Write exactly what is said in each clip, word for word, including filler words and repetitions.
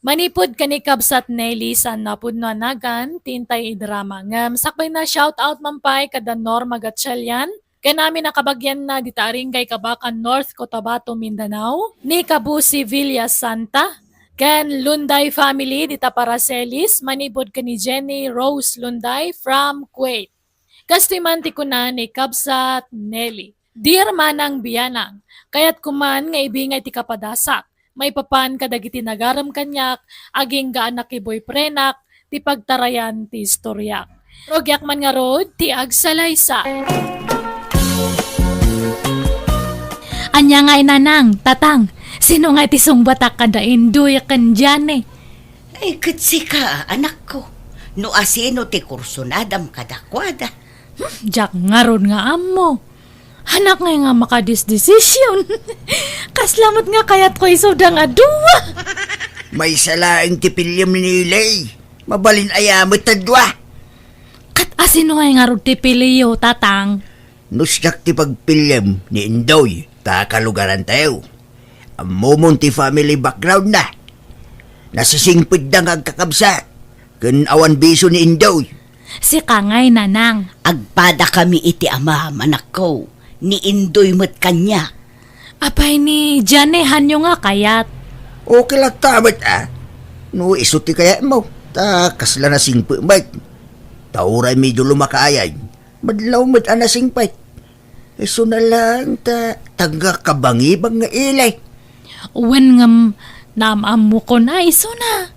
Manipud ken ni Kabsat Nelly saan a pudno a nagan ti intay idrama. Ngem sakbayna, shout out man pay kada Norma Gatchalian, ken amin a kabagianna dita Aringay Kabakan, North Cotabato, Mindanao, ni Kabusi Villa Santa, ken Lunday family dita Paracelis, manipud ken ni Jenny Rose Lunday from Kuwait. Kastoy man ti kuna ni Kabsat Nelly, "Dear Manang Bianang, kayatko man nga ibingay ti kapadasak maipapan kadagiti nagarem kaniak agingga a nakiboyfriendak ti pagtarayan ti istoriak. Rugiak man ngarud ti agsalaysay." Ania ngay, Nanang, Tatang, sino ngay ti sungbatak kada Indoy ken Jane? Ay, ket sika, anakko, no asino ti kursunadam kadakuada. Hmm, diak ngarud nga ammo. Hanak ngay nga makadisdesisyon. Kasla met nga kayatko isuda nga dua. Maysa laeng ti piliem ni Nelly. Mabalin aya met a dua? Ket asino ngay ngarud ti piliyo, Tatang? No siak ti pagpiliem ni Indoy, ta kalugarantayo. Ammomon ti family background na. Nasisingpetda nga agkakabsat, ken awan bisio ni Indoy. Sika ngay, Nanang. Agpadakami iti amam, anakko, ni Indoy met kaniak. Apay ni Jane, hanyo nga kayat? Okay latta met a. No isu ti kayatmo, ta kasla nasingpet met. Ta uray medyo lumakaayay, madlaw met a nasingpet. Isuna laeng ta tagna kabangibang nga ili. Wen, ngem naam-ammokon a isuna.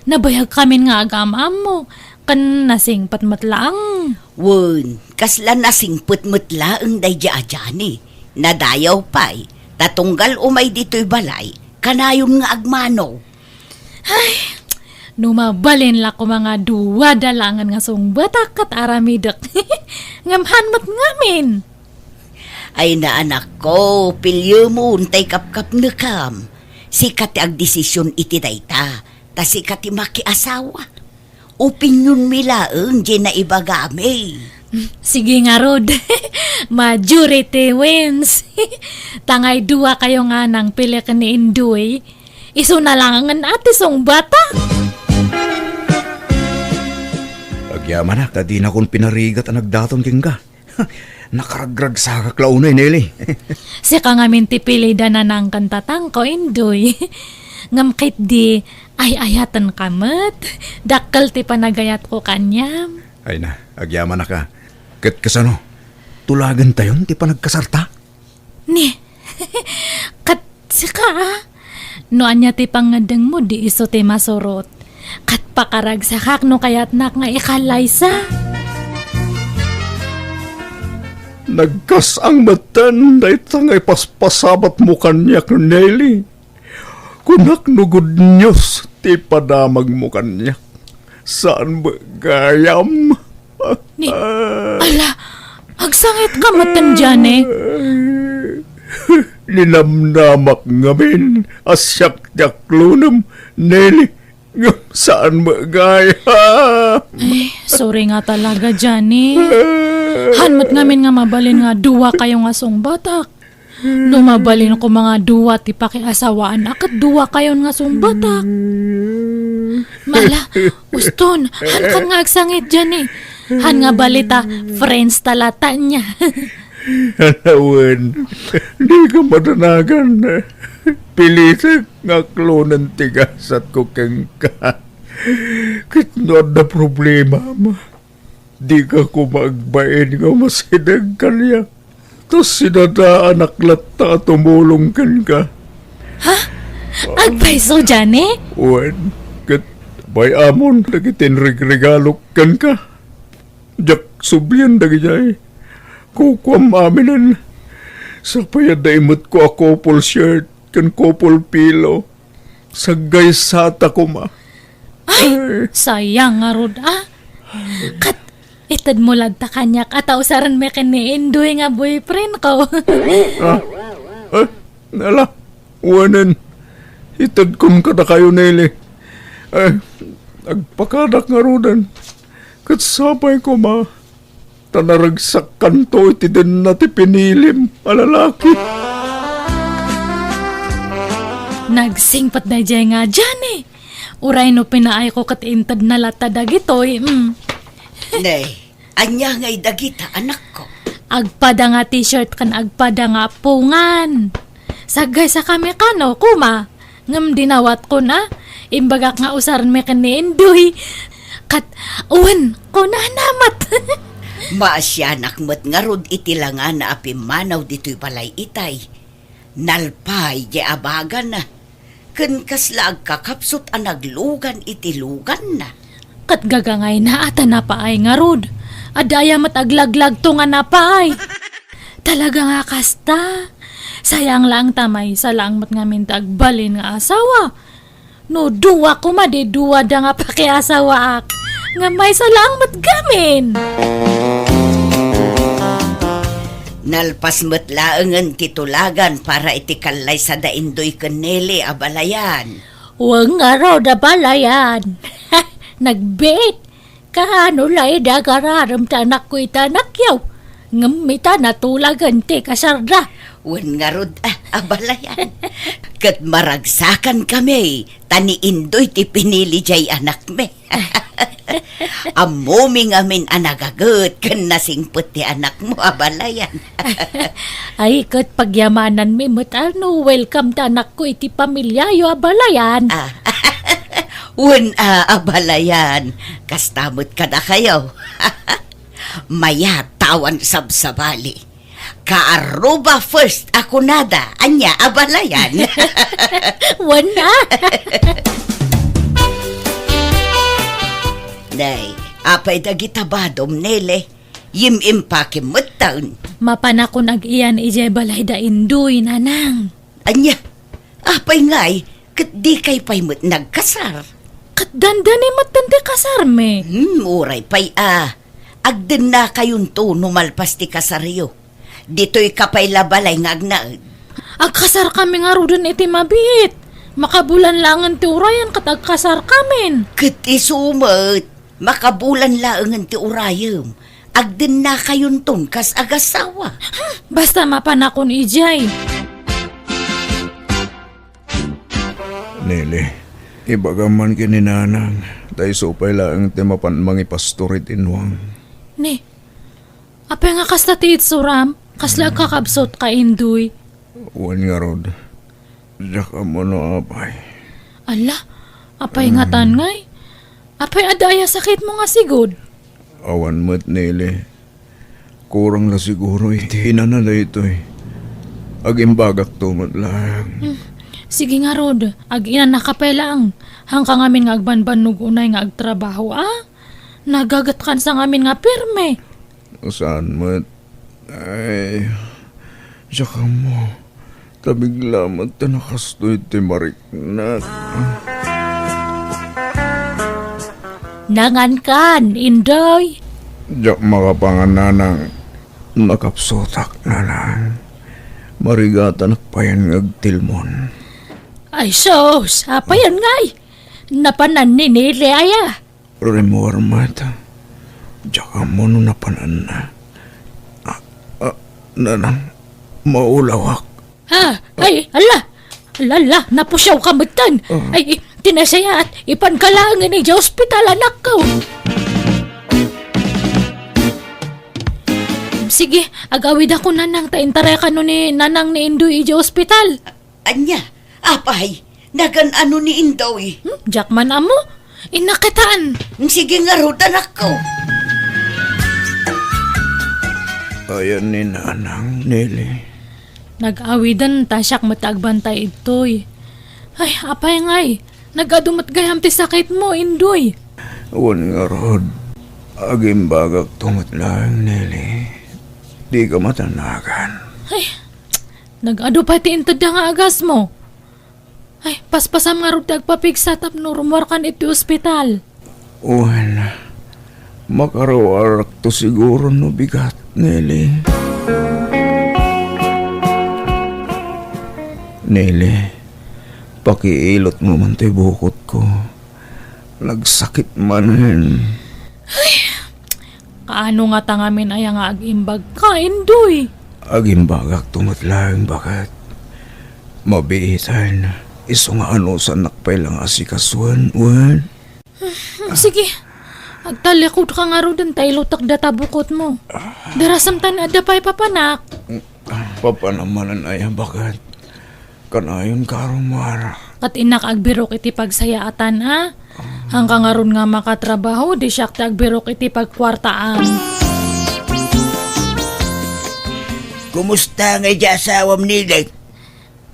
Nabayagkamin nga agaam-ammo, ken nasingpet met laeng. Wen, kasla nasingpet met laeng daydi a Jane. Nadayaw pay, ta tunggal umay ditoy balay, kanayon nga agmano. Ay, no mabalin la koma nga duada laengen nga sungbatak ket aramidek. Ngem han met ngamin. Ay, naanakko, piliemon tay kapkapnekam. Sika ti agdesisyon iti dayta, ta sika ti makiasawa. Opinionmi laeng diay naibagami. Sige ngarud. Majority wins. Tangay dua kayo nga nangpili ken ni Indoy. Isuna laengen a ti sungbatak. Agyamanak a dinakon pinarigat a nagdaton kenka. Nakaragragsakak la unay, Nelly. Sika ngamin ti pilida, Nanang ken Tatangko, Indoy. Ngem ketdi, ay-ayatenka met. Dakkel ti panagayatko kaniam. Ay na, agyamanak a. Ket kasano? Tulagentayon ti panagkasarta? Ni, ket sika, a? No ania ti pangngeddengmo, di isu ti masurot. Ket pakaragsakak no kayatnak nga ikallaysa. Nagkas-ang metten dayta nga ipaspasabatmo kaniak, Nelly. Kunak no good news ti ipadamagmo kaniak. Saan met gayam? Ni, ala, agsangitka metten, Jane? Ninamnamak ngamin a siak ti aklonem, Nelly. Ngem saan met gayam? Ay, sorry nga talaga, Jane. Han met ngamin nga mabalin nga dua kayo nga sungbatak. No mabalin koma nga dua ti pakiasawaan a ket dua kayon nga sungbatak. Mala, uston, han kan nga agsangit diay, eh. Han nga bali ta, friends ta latta nia. Wen, dika madanagan. Pilitek nga aklonen ti gasatko kenka. Ket no adda problemam, dika koma agbain nga umasideg kaniak. Ta sinadaanak latta a tumulong kenka. Ha? Agpayso, Jane? Wen, ket bay-amon dagiti inregregalok kenka. Diak sublien dagidiay. Kukuam aminen. Sapay adda imetko a couple shirt ken couple pillow. Saggaysata koma. Ay, ay, sayang ngarud, a. Ket itedmo latta kaniak a ta usaren met ken ni Indoy nga boyfriendko. Ah? Eh, ala, wenen. Itedkon kadakayo, Nelly. Eh, agpakadak ngaruden. Ket sapay koma, ta naragsakkanto iti denna ti pinilim a lalaki. Nagsingpet daydiay nga Jane. Uray no pinaayko ket intedna latta dagitoy, mm. Nay, ania ngay dagita, anakko? Agpada nga t-shirt ken agpada nga appungan. Saggaysakami kano, kuma. Ngem dinawatkon a, imbagak nga usarenmi ken ni Indoy. Ket, wen, kunana met. Maasianak met ngarud iti langana a pimmanaw ditoy balay itay. Nalpay diay abagana. Ken kasla agkakapsut a naglugan iti luganna. Ket gagangayna a ta napaay ngarud. Adda aya met aglaglagto nga napaay. Talaga nga kasta. Sayang laeng ta maysa laeng met ngamin ti agbalin nga asawa. No dua koma, di duada nga pakiasawaak. Nga maysa laeng met gamin. Nalpas met laengen ti tulagan para iti kallaysa da Indoy ken Neli, abalayan. Wen ngarud, abalayan. Nagbiit. Kaano la idi agararem ti anakko iti anakyo? Ngem ita natulagen ti kasarda. Wen ngarud, ah, abalayan. Ket maragsakan kami, ta ni Indoy ti pinili diay anakmi. Ammomi ngamin a nagaget ken nasingpet ti anakmo, abalayan. Ay, ket pagyamananmi met a no welcome ti anakko iti pamiliayo, abalayan. Ah, wen a, abalayan. Kasta met kadakayo. Mayat ta awan sabsabali. Kaaruba first a kunada, ania, abalayan. Wen a. Nay, apay dagita badom, Nele? Yim-impakem metten. Mapanakon ag-iyan idiay balay da Indoy, Nanang. Ania? Apay ngay, ket dikay pay met nagkasar? Ket dandani metten ti kasarmi. Hmm, uray pay a. Agdennakayonto no malpas ti kasaryo. Ditoyka pay la balay nga agnaed. Agkasarkami ngaruden iti mabiit. Makabulan laengen ti urayan ket agkasarkamin. Ket isu met. Makabulan laengen ti urayem. Agdennakayonton kas agasawa. Hmm, basta mapanakon idiay. Nele, ibagam man ken ni Nanang, ta isu pay laeng ti mapan mangipastor iti inuam. Ni, apay nga kasta ti itsuram? Kasla agkakabsut ka, Indoy? Wen ngarud, diak ammo no apay. Ala, apay ngatan ngay? Apay adda aya sakitmo nga sigud? Awan met, Nele. Kurang la siguro iti inana daytoy. Agimbagakto met laeng. Hmm. Sige ngarud, ag-inanaka pay laeng. Haanka ngamin nga agbanbannog unay nga agtrabaho, a? Nagagetkansa ngamin nga pirme. Saan met? Ay, diak ammo. Ta bigla met ta nakastoy ti mariknak. Nangankan, Indoy? Diak makapangan, Nanang. Nakapsutak, Nanang. Marigatanak payen nga agtilmon. Ay, sus! Apayen ngay? Napanan ni Nele aya? Rimmuar met. Diak ammo no napananna. Ah, ah, Nanang, maulawak. Ha? Ay, ala! Ala, ala, napusiaw ka metten. Ah. Ay, ti nasayaat, ipanka laengen idiay ospital, anakko. Sige, agawidakon, Nanang, ta intarayakano ni Nanang ni Indoy idiay ospital. Ania? Apay, nagan-ano ni Indoy? Hmm, diak man ammo. Innaketan. Sige ngarud, anakko. Ayan ni Nanang, Nele. Nag-awiden ta siak met agbantay idtoy. Ay, apay ngay, nag-adu met gayam ti sakitmo, Indoy. Wen ngarud, agimbagakto met laeng, Nele. Dika matanagan. Ay, nag-adu pay ti intedda nga agasmo. Ay, paspasam ngarud ti agpapigsa tapno rummuarkan iti ospital. Wen, makaruarakto siguro no bigat, Nele. Nele, pakiilotmo man ti bukotko. Nagsakit manen. Ay, kaano ngata ngamin aya nga agimbagka, Indoy? Agimbagakto met laeng, baket. Mabiitan, Isu nga anusannak pay la nga asikasuen, wen? Sige, agtallikodka ngaruden ta ilutek data bukotmo. Darasem ta ni adda pay papanak. Papanam manen aya, baket? Kanayonka, Romar. Ket innak agbirok iti pagsayaatan, a? Haanka ngarud nga makatrabaho, di siak ti agbirok iti pagkuartaan. Kumusta nga idiay asawam, Nilay?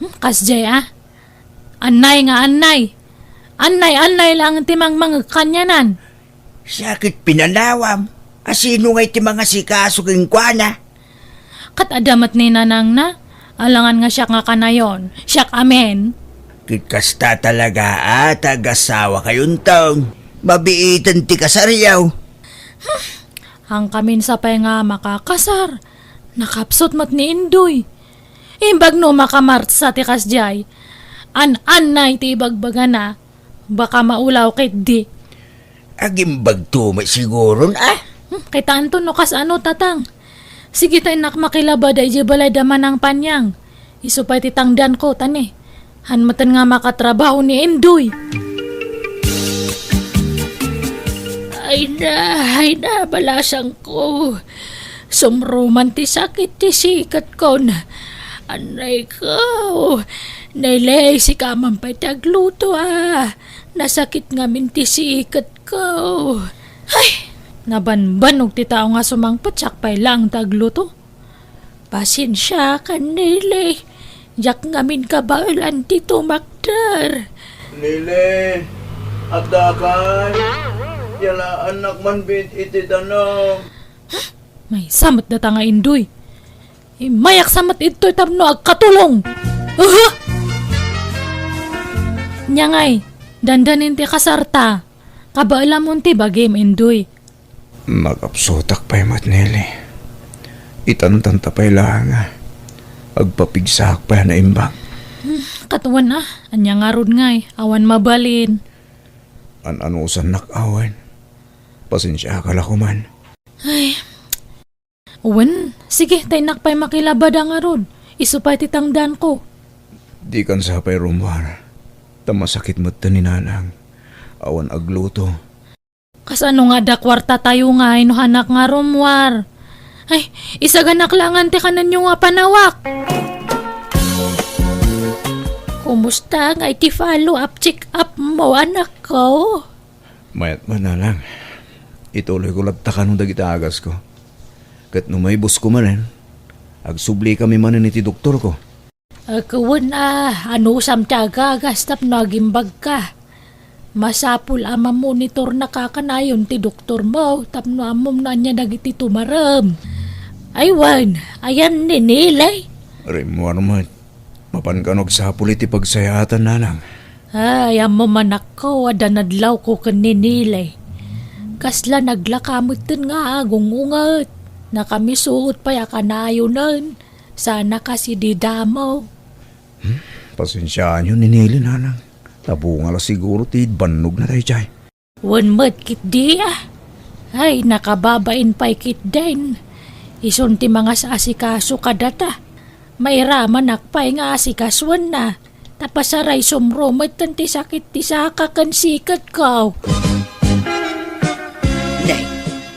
Hmm, kasdiay, a? Annay nga annay. Annay-annay laeng ti mangmangeg kanianan. Sakit pinanawam. Asino ngay ti mangasikaso kenkuana? Ket adda met ni nanangna. Alangan nga siak nga kanayon. Siak amin. Ket kasta talaga a ta agasawakayonton. Mabiiten ti kasaryo. Haankamin sa pay nga makakasar. Nakapsut met ni Indoy. Imbag no makamartsa ti kasdiay. An-annay ti ibagbagana. Baka maulaw ketdi. Agimbagto met siguron, a? Hmm, kitaenton no kasano, tatang. Sige ta innak makilabada idiay balay da Manang Panyang. Isu pay ti tangdanko, ta ni, han metten nga makatrabaho ni Indoy. Ay na, ay na, balasangko. Sumruman ti sakit ti siketkon. Annay ko. Naylay, sika man pay ti agluto, a. Nasakit ngamin ti siketko. Ay, nabanbanog ti tao nga sumangpet, siak pay laeng ti agluto. Pasensiakan, Nilay. Diak ngamin kabaelan ti tumakder. Nilay, addakan? Yalaannak man bit iti danum. Maysa met data nga Indoy. Immayak sa met idtoy tapno agkatulong. Aha! Nia ngay, dandanin ti kasarta. Kabaelamon ti bagim, Indoy. Makapsutak pay met, Nilay. Itantanta pay laeng, a. Agpapigsaak pay a naimbag. Hmm, ket wen, a. Ania ngarud ngay, awan mabalin. An-anusannak awan. Pasensiaka la koman. Ay. Wen, sige, ta innak pay makilabada ngarud. Isu pay ti tangdanko. Dikan sa pay, Romar. Ta masakit metten ni nanang. Awan agluto. Kasano nga adda kuartatayo ngay no hanak nga rummuar? Ay, isaganak laengen ti kanenyo nga panawak. Kumusta nga iti follow-up check-up mo, anakko? Mayat met, nanang. Ituloyko latta kano dagiti agasko. Ket no maibusko manen, agsublikami manen iti doktorko. Ket wen a, anusam ti agagas tapno agimbagka. Masapul a mamonitornaka kanayon ti doktormo tapno ammom no ania dagiti tumarem. Ay wen, ayan ni Nilay? Rimmuar met. Mapan kano agsapul iti pagsayaatan, nanang. Ay, ammom, anakko, adda nadlawko ken ni Nilay. Kasla naglaka metten nga agung-unget. Nakamisuot pay a kanayonen. Sana kasi di damo. Hmm? Pasensiaanyo ni Nilay, nanang. Nabunga la siguro ti bannogna daydiay. Wen met ketdi, a. Ay, nakababain pay ketdin. Isun ti mangas-asikaso kadata. Mairamanak pay nga asikasuenna. Ta pasaray sumro metten ti sakit ti saka ken siketko. Nay,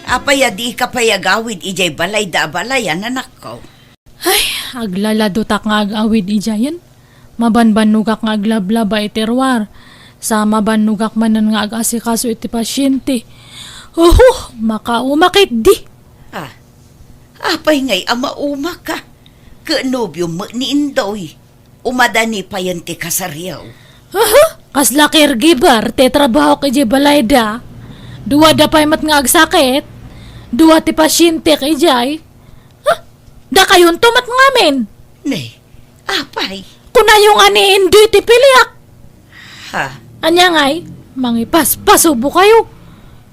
apay a dika pay agawid idiay balayda a balayan, anakko? Ay, aglaladotak nga ag-awid idiayen. Mabanbannogak nga aglablaba iti ruar. Sa mabannogak manen nga ag-asikaso iti pasiente. Oho, makauma ketdi. Ah, apay ngay a maumaka? Ket nobiom met ni Indoy. Umadani payen ti kasaryo. Aha, kasla caregiver ti trabahok idiay balayda. Duada pay met nga agsakit. Dua ti pasientek idiay. Ha? Dakayonto met ngamin. Ne, apay? Kunayo nga ni Indoy ti piliak. Ha? Ania ngay, mangipaspasubo kayo.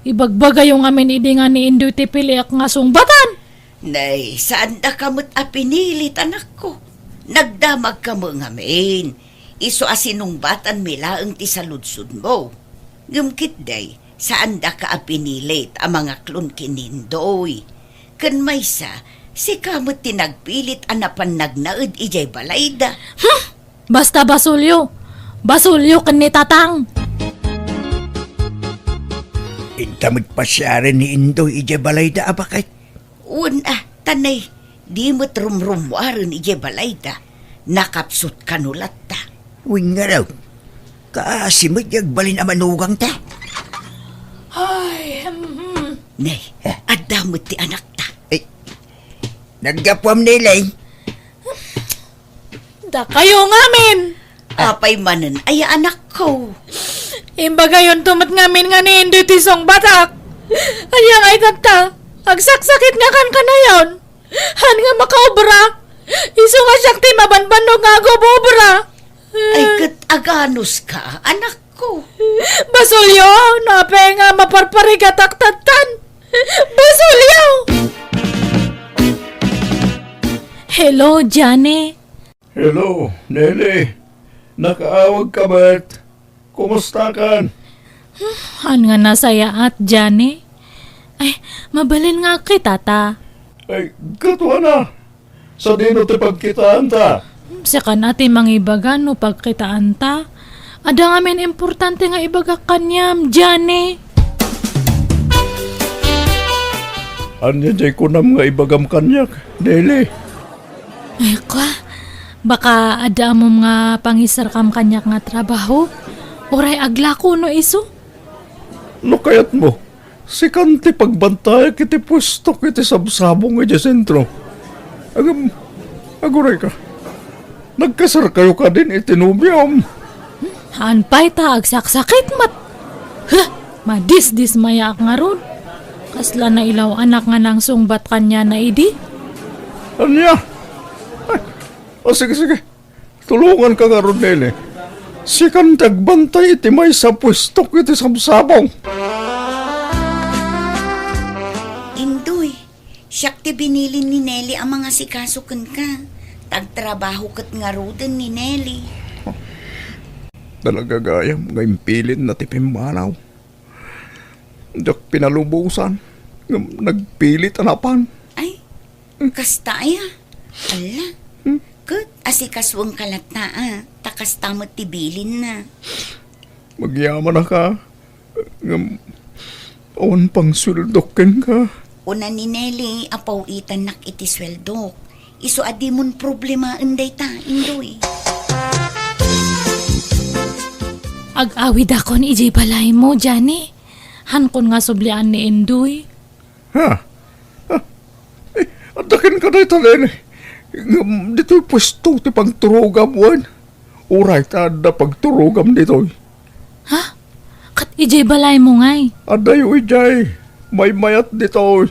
Ibagbagayo ngamin idi nga ni Indoy ti piliak nga sungbatan. Nay, saan daka met a pinilit, anakko. Nagdamag kamo ngamin. Isu a sinungbatanmi laeng ti saludsodmo. Ngem ketdi, saan daka a pinilit a mangaklon ken ni Indoy. Ken maysa, sika met ti nagpilit a napan nagnaed idiay balayda. Hmm! Basta basolyo. Basolyo ken ni Tatang. Inta met pasiaren ni Indoy idiay balayda a baket. Wen a, ta nay, di met rumrummuaren idiay balayda. Nakapsut kano latta. Wen ngarud, kaasi met ti agbalin a manugangta. Ay, hmm. Nay, adda met ti anakta. Ay, naggapuam, Nelly. Dakayo ngamin! Apay manen aya, anakko? Imbagayonto met ngamin nga ni Indoy ti sungbatak. Aya nga itatta, agsaksakit nga kan kanayon. Han nga makaobra. Isu nga siak ti mabanbannog nga agobobra. Ay, ket aganuska, anakko? Basolyo, no apay nga maparparigatak tattan. Basolyo! Hello, Johnny. Hello, Nelly. Nakaawagka met. Kumustakan? Hmm, han nga nasayaat, Johnny. Ay, mabalin nga agkitata. Ay, katuana. Sadino ti pagkitaanta? Hmm, sikan a ti mangibaga no pagkitaanta. Adda ngamin importante nga ibagak kaniam, Johnny. Ania jay kunam nga ibagam kaniak, Nelly? Ay, kwa, baka adda ammom nga pangisarkam kaniak nga trabaho? Uray aglako no isu? No kayatmo, sikan ti pagbantayak iti puestok iti sabsabong idiay sentro. Agam, agurayka. Nagkasarkayo kadin iti nobiom? Haan pay ta agsaksakit met. Huh! Madisdismayaak ngarud. Kasla nailaw-anak nga nangsungbat kaniana idi. Ania? Ay, o, sige, sige. Tulonganka ngarud, Nelly. Sikan ti agbantay iti maysa a puestok iti sabsabong. Indoy, siak ti binilin ni Nelly a mangasikaso kenka. Ta agtrabaho ket ngaruden ni Nelly. Talaga gayam nga impilinna ti pimmanaw. Diak pinalubosan ngem nagpilit a napan. Ay, kasta aya? Alla. Hmm? Ket asikasuenka latta a, ta kasta met ti bilinna. Agyamanaka, ngem awan pang sueldok kenka. Kuna ni Nelly a paw-itannak iti sueldok. Isu a dimon problemaen dayta, Indoy. Ag-awidakon idiay balaymo, Johnny. Hankon nga sublian ni Indoy. Ha? Ha? Eh, adda kenka dayta, Nelly. Ngem ditoy puesto ti pagturogam wen? Uray ta adda pagturogam ditoy. Ha? Ket idiay balaymo ngay? Addayo idiay. Maymayat ditoy.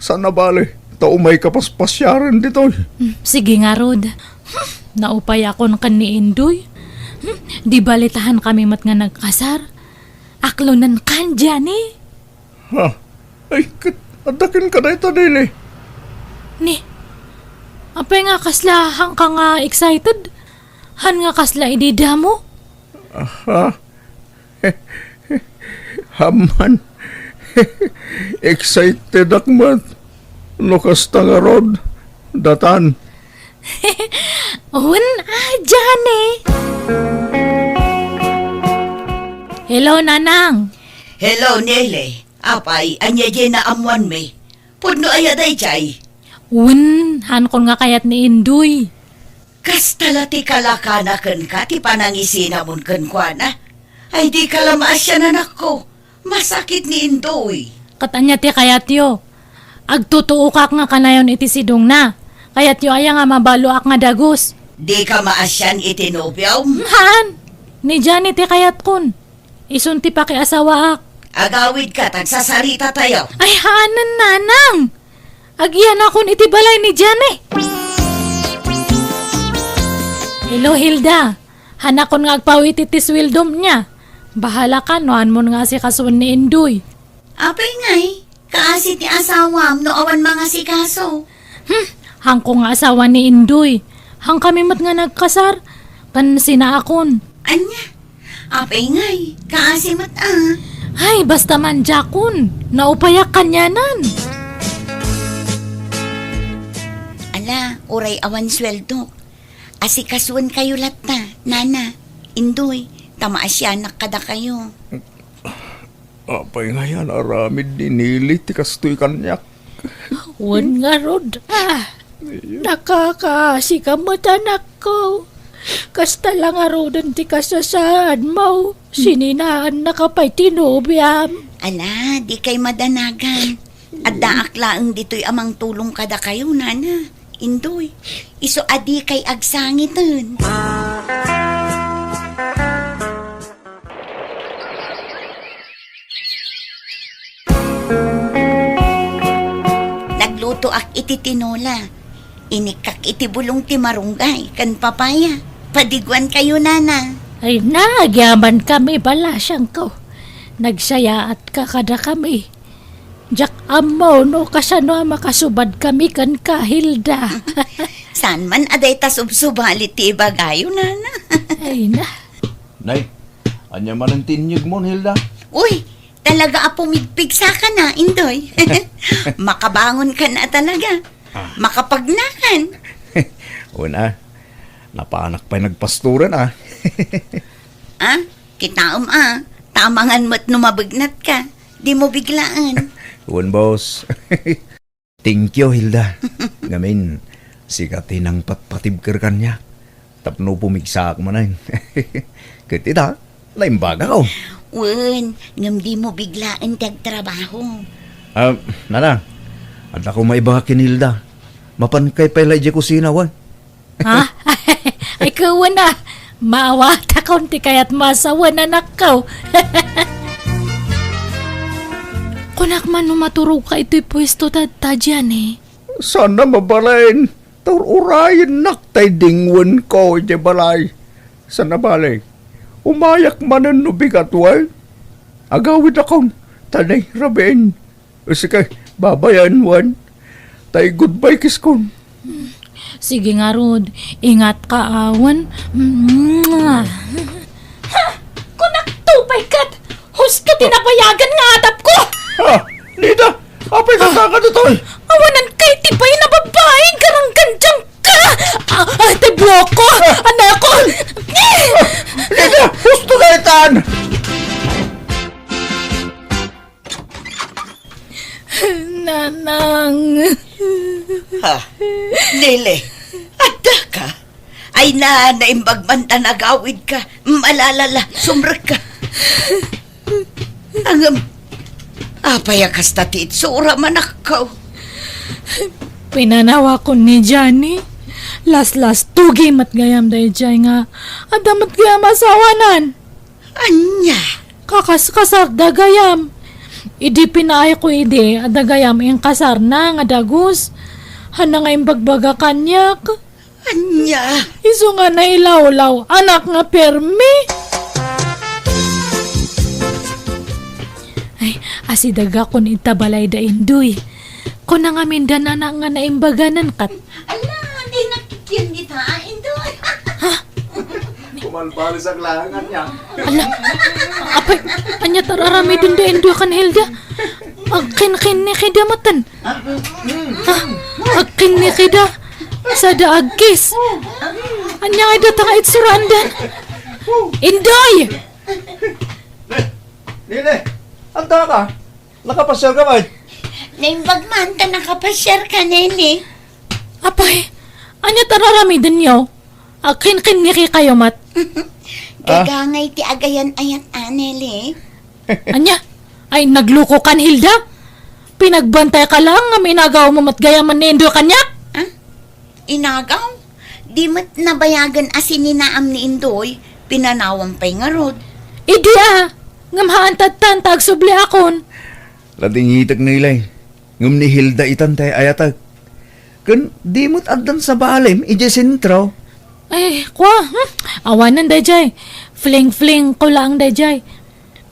Saan a bale, ta umayka paspasiaren ditoy. Hmm, sige ngarud. Hmm, naupayakon ken ni Indoy. Hmm, di bale ta hankami met nga nagkasar. Aklonenkan, Johnny. Ha? Ay, ket, adda kenka dayta, Nelly. Ni, apay nga kasla hanka nga excited? Han nga kasla idi damo? Aha. Amman. Excitedak met. No kasta ngarud, datan. Wen a, Johnny. Hello, Nanang. Hello, Nelly. Apay, ania diay naammoanmi? Pudno aya daydiay? Wen, hankon nga kayat ni Indoy. Kasta la ti kalakana kenka ti panangisinamon kenkuana? Ay, dika la maasian, anakko. Masakit ni Indoy. Ket ania ti kayatyo? Agtutuokak nga kanayon iti sidongna. Kayatyo aya nga mabaloak nga dagus? Dika maasian iti nobiom? Haan. Ni Johnny ti kayatkon. Isun ti pakiasawaak. Agawidka, tagsasarita tayo. Ay, haanen, Nanang! Agyanakon iti balay ni Johnny. Hello, Hilda. Hanakon nga agpawit iti sueldom nia. Bahalaka no haanmon nga asikasuen ni Indoy. Apay ngay, kaasi ti asawam no awan mangasikaso? Hmm, hanko nga asawa ni Indoy. Hankami met nga nagkasar. Ken sinaakon. Ania? Apay ngay, kaasi met a. Ay, basta mandiakon. Naupayak kanianan. Ala, uray awan sueldok. Asikasuenkayo latta, Nana. Indoy, ta maasianak kadakayo. Apay ngay a naaramid ni Nili ti kastoy kaniak? Wen ngarud, ah, nakakaasika met, anakko. Kasta la ngaruden ti kasasaadmo, sininaannaka pay ti nobiam. Ala, dikay madanagan. Addaak laeng ditoy a mangtulong kadakayo, nana, indoy. Isu a dikay agsangiten. Naglutoak iti tinola. Inikkak iti bulong ti marunggay ken papaya. Padiguankayo, nana. Ay, nagyamankami, balasiangko. Nagsayaatka kadakami. Diak ammo no kasano a makasubadkami kenka, Hilda. Saan man a dayta subsubali ti ibagayo, nana. Ay na. Nay, ania manen ti inyegmon, Hilda? Uy, talaga a pumigpigsaka na, indoy. Makabangonka na talaga. Ah. Makapagnakan. Una, napanak pay nagpastoran, ah. Ah, kitaem, ah. Tamangan met no mabegnatka. Dimo biglaen. Wen, boss. Thank you, Hilda. Ngamin, sika ti nangpatpatibker kaniak tapno pumigsaak manen. Ket ita, naimbagak. Wen, ngem dimo biglaen ti agtrabaho. Ah, nana, addako maibaga ken Hilda. Mapankay pay la idiay kusina, wen? Ha? Ay, kuwen a. Maawatakon ti kayatmo a sawen, anakko. Kunak man no maturogka itoy puesto ta, ta dian, eh. Saan a mabalin. Ta ur-urayennak tay dingwenko idiay balay. Saan a bale. Umayak manen no bigat, wen. Agawidakon, ta nairabiin. Sige, babayan, wen. Tay goodbye kisskon. Sige ngarud, ingatka, a, wen. Mwah. Ha! Kunakto pay ket, husto ti nabayagan nga adapko! Ah, Nida! Apay ka ditoy? Awanan kay ti pay na babae, garanggandiang ka! Ah, ah, ti buokko! Ah! Anakon! Nida! Husto daytan! Nanang. Ha? Nili, adda ka? Ay na, naimbag man ta nagawid ka. Malalala, sumrek ka. Angem, apay a kasta ti itsura, manakkaw? Pinanawakon ni Johnny. Laslastugi met gayam daydiay nga adda met gayam asawanan. Ania? Kakaskasarda gayam. Idi pinaayko idi, adda gayam inkasarna nga dagus. Haan nga imbagbaga kaniak. Ania? Isu nga nailawlaw, anak nga permi. Ay, asidagakon ita balay da Indoy. Kuna ngamin da nana nga naimbaganan kat. Ala, di nga kikiam dita, Indoy. Ha? Kumalbalisag lang, ania. Ala, apay, ania ti ar-aramiden da Indoy ken Hilda? Agkinkinnikida maten. Ha? Agkinnikida. Sada agkiss. Ania ngay data nga itsuraandan? Indoy! Nene, adda ka? Nakapasiar ka, bay? Naimbag man ta nakapasiar ka, Nene. Apay, ania ti ar-aramidenyo? Agkinkinniki kayo met. Ah? Gagangay ti agayan-ayat, a, Nene. Ania? Ay, nagluko kan, Hilda? Pinagbantay ka lang nga inagaw mo met gayam ni Indoy kaniak? Ah? Inagaw? Di met nabayagan a sininaam ni Indoy, pinanawam pay ngarud. Idi a, ngem haan tattan ta agsubliakon. Ladingitek, Nilay, ngem ni Hilda itan tay ayatek. Ken di met addan sabalem idiay sentro. Ay, kua, hmm? Awanen daydiay. Fling-fling ko laeng daydiay.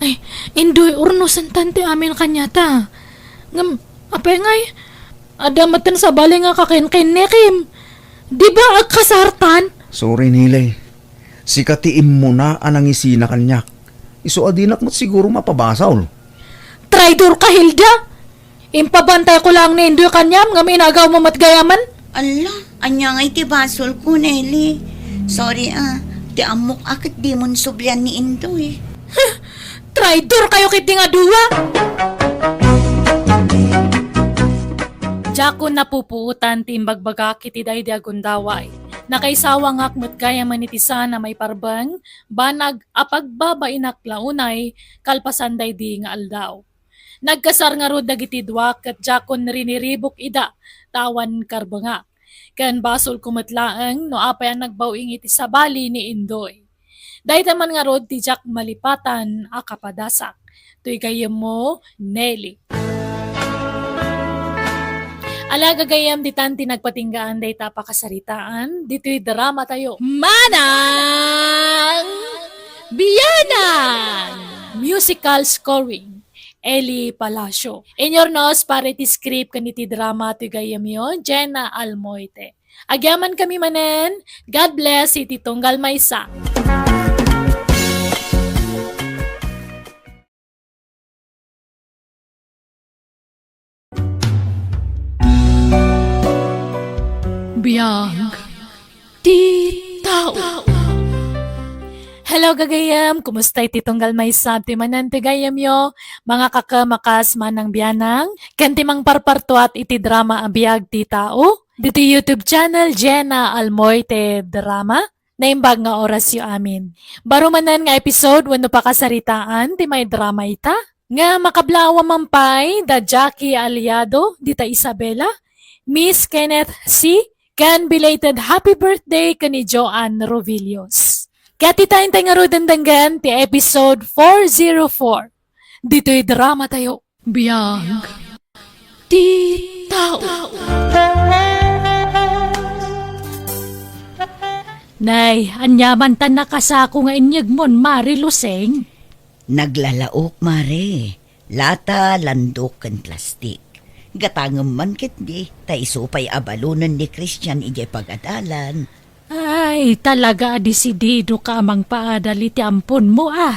Ay, Indoy, urnosen tan ti amin kaniata. Ngem, apay ngay, adda metten sabali nga kakinkinnikim. Di ba agkasartan? Sorry, Nilay. Sika ti immuna a nangisina kaniak. Isu a dinak met siguro mapabasol. Traidor ka, Hilda! Impabantay ko lang ni Indoy kaniam ngem inagaw mo met gayamen? Ala, ania ngay ti basol ko, Nelly? Sorry, ah. Ti ammok a ket dimon sublian ni Indoy. Traidor kayo ketdi nga dua! Diakon napupuotan ti imbagbagak iti daydi a gundaway. Nakaisawangak met gayamen iti saan a maiparbeng, banag a pagbabainak la unay kalpasan daydi nga aldaw. Nagkasar ngarud dagiti dua ket diakon riniribuk ida ta awan karbengak. Ken basolko met laeng no apay a nagbaw-ing iti sabali ni Indoy. Dayta man ngarud ti diak malipatan a kapadasak. Toy gayyemmo, Nelly. Ala, gagayyem, ditan ti nagpatinggaan dayta a pakasaritaan ditoy dramatayo. Manang Bianang! Musical scoring, Eli Palacio. Inurnos para iti script ken iti drama ti gayyemyo, Jenna Almoite. Agyamankami manen, God bless iti tunggal maysa. Biag ti tao. Hello, gagayyem! Kumusta iti tunggal maysa ti manen ti gayyemyo? Mga kakem a kas Manang Bianang, ken ti mangparpartuat iti drama a Biag ti Tao, ditoy YouTube channel Jenna Almoite Drama. Naimbag nga orasyo amin. Baro manen nga episode wenno pakasaritaan ti maidrama ita, nga makablaaw a man pay da Jackie Aliado, dita Isabela, Miss Kenneth C, ken belated happy birthday ken ni Joanne Rovillos. Ket ita, intay ngaruden denggen ti episode four zero four. Ditoy dramatayo. Biag ti tao. Nay, ania man ta nakasako nga inyegmon, Mare Luseng? Naglalaok, Mare. Lata, landok, ken plastik. Gatangem man ketdi, ta isu pay a balonen ni Christian idiay pagadalan. Ay, talaga a desidido ka a mangpaadal iti amponmo, a.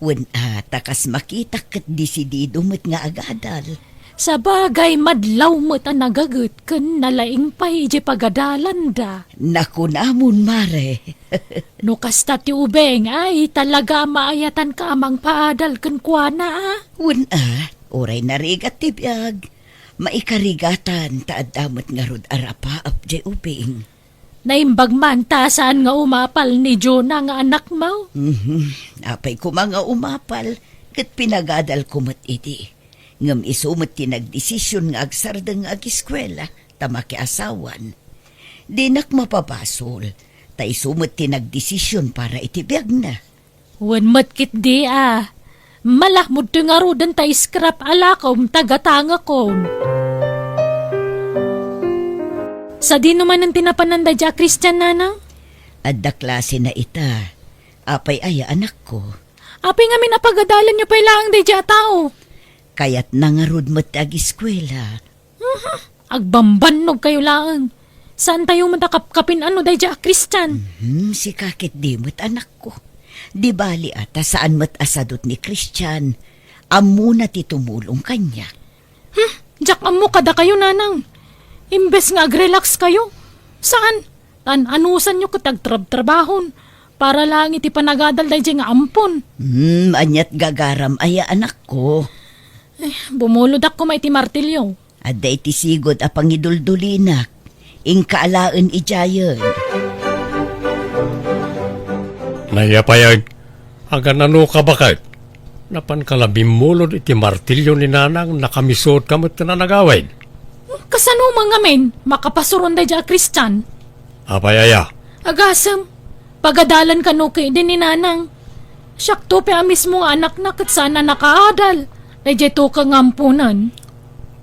Wen a, ta kas makitak ket desidido met nga agadal. Sabagay, madlaw met a nagaget ken nalaing pay idiay pagadalanda. Nakunamon, Mare. No kasta ti ubing, ay, talaga a maayatanka a mangpaadal kenkuana, a. Wen a, uray narigat ti biag, maikarigatan ta adda met ngarud a rapaap diay ubing. Naimbag man ta saan nga umapal ni Jonah nga anakmo? Mhm. Apay koma nga umapal, ket pinagadalko met idi. Ngem isu met ti nagdesision nga agsardeng nga agiskuela ta makiasawan. Dinak mapabasol, ta isu met ti nagdesision para iti biagna. Wen met ketdi a. Malakmod toy ngaruden ta scrap a lakom ta gatangekon. Sadino manen ti napanan daydiay a Christian, nanang? Adda klasena ita. Apay aya, anakko? Apay ngamin a pagadalanyo pay laeng daydiay a tao? Kayatna ngarud met ti agiskuela. Mhm. Agbambannog kayo laeng. Saantayo met a kapkapin-an no daydiay a Christian. Mhm, sika ketdi met, anakko. Di bali a ta saan met a sadut ni Christian. Ammona ti tumulong kaniak. Hmm, diak ammo kadakayo, nanang. Imbes nga agrelax kayo, saan? Tan-anusanyo ket agtrabtrabahon para laeng iti panagadal daydiay nga ampon. Hmm, aniat gagaram aya, anakko? Eh, bumulodak koma iti martilyo. Adda iti sigud a pangiduldulinak. Inka alaen idiayen. Nayapayag, aganano ka baket? Napanka la bimmulod iti martilyo ni nanang, nakamisood ka met ti nanagawid. Kasano man ngamin makapasuron daydiay a Christian? Apay aya? Agasem, pagadalan kano ketdi ni nanang. Siakto pay a mismo nga anakna ket saan a nakaadal daydiay tukeng nga amponen.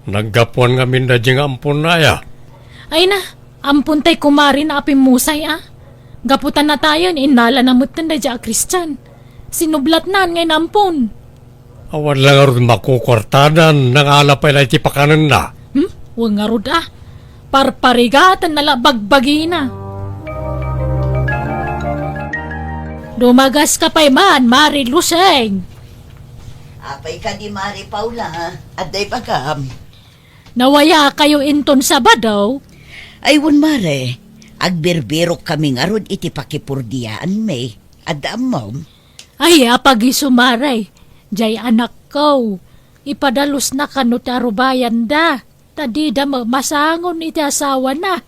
Naggapuan ngamin daydiay nga amponna aya? Ay na, ampon tay kumare na a pimmusay a. Gapu ta natayen, innalana metten daydiay a Christian. Sinublatnan nga inampon. Awan la ngarud makukuartanan, nangala pay la iti pakanenna. Hmm? Wen ngarud a. Parparigatenna la bagbagina. Dumagas ka pay man, Mare Luseng. Apay kadi, Mare Paula, adda ibagam? Nawaya kayo inton Sabado? Ay, wen, Mare. Agbirbirok kami ngarud iti pakipurdiaanmi. Adda ammom? Ay, apagiso, Mare. Jay anakko. Ipadalosna kano ti arubayanda. Ta dida ma-, masangon iti asawana.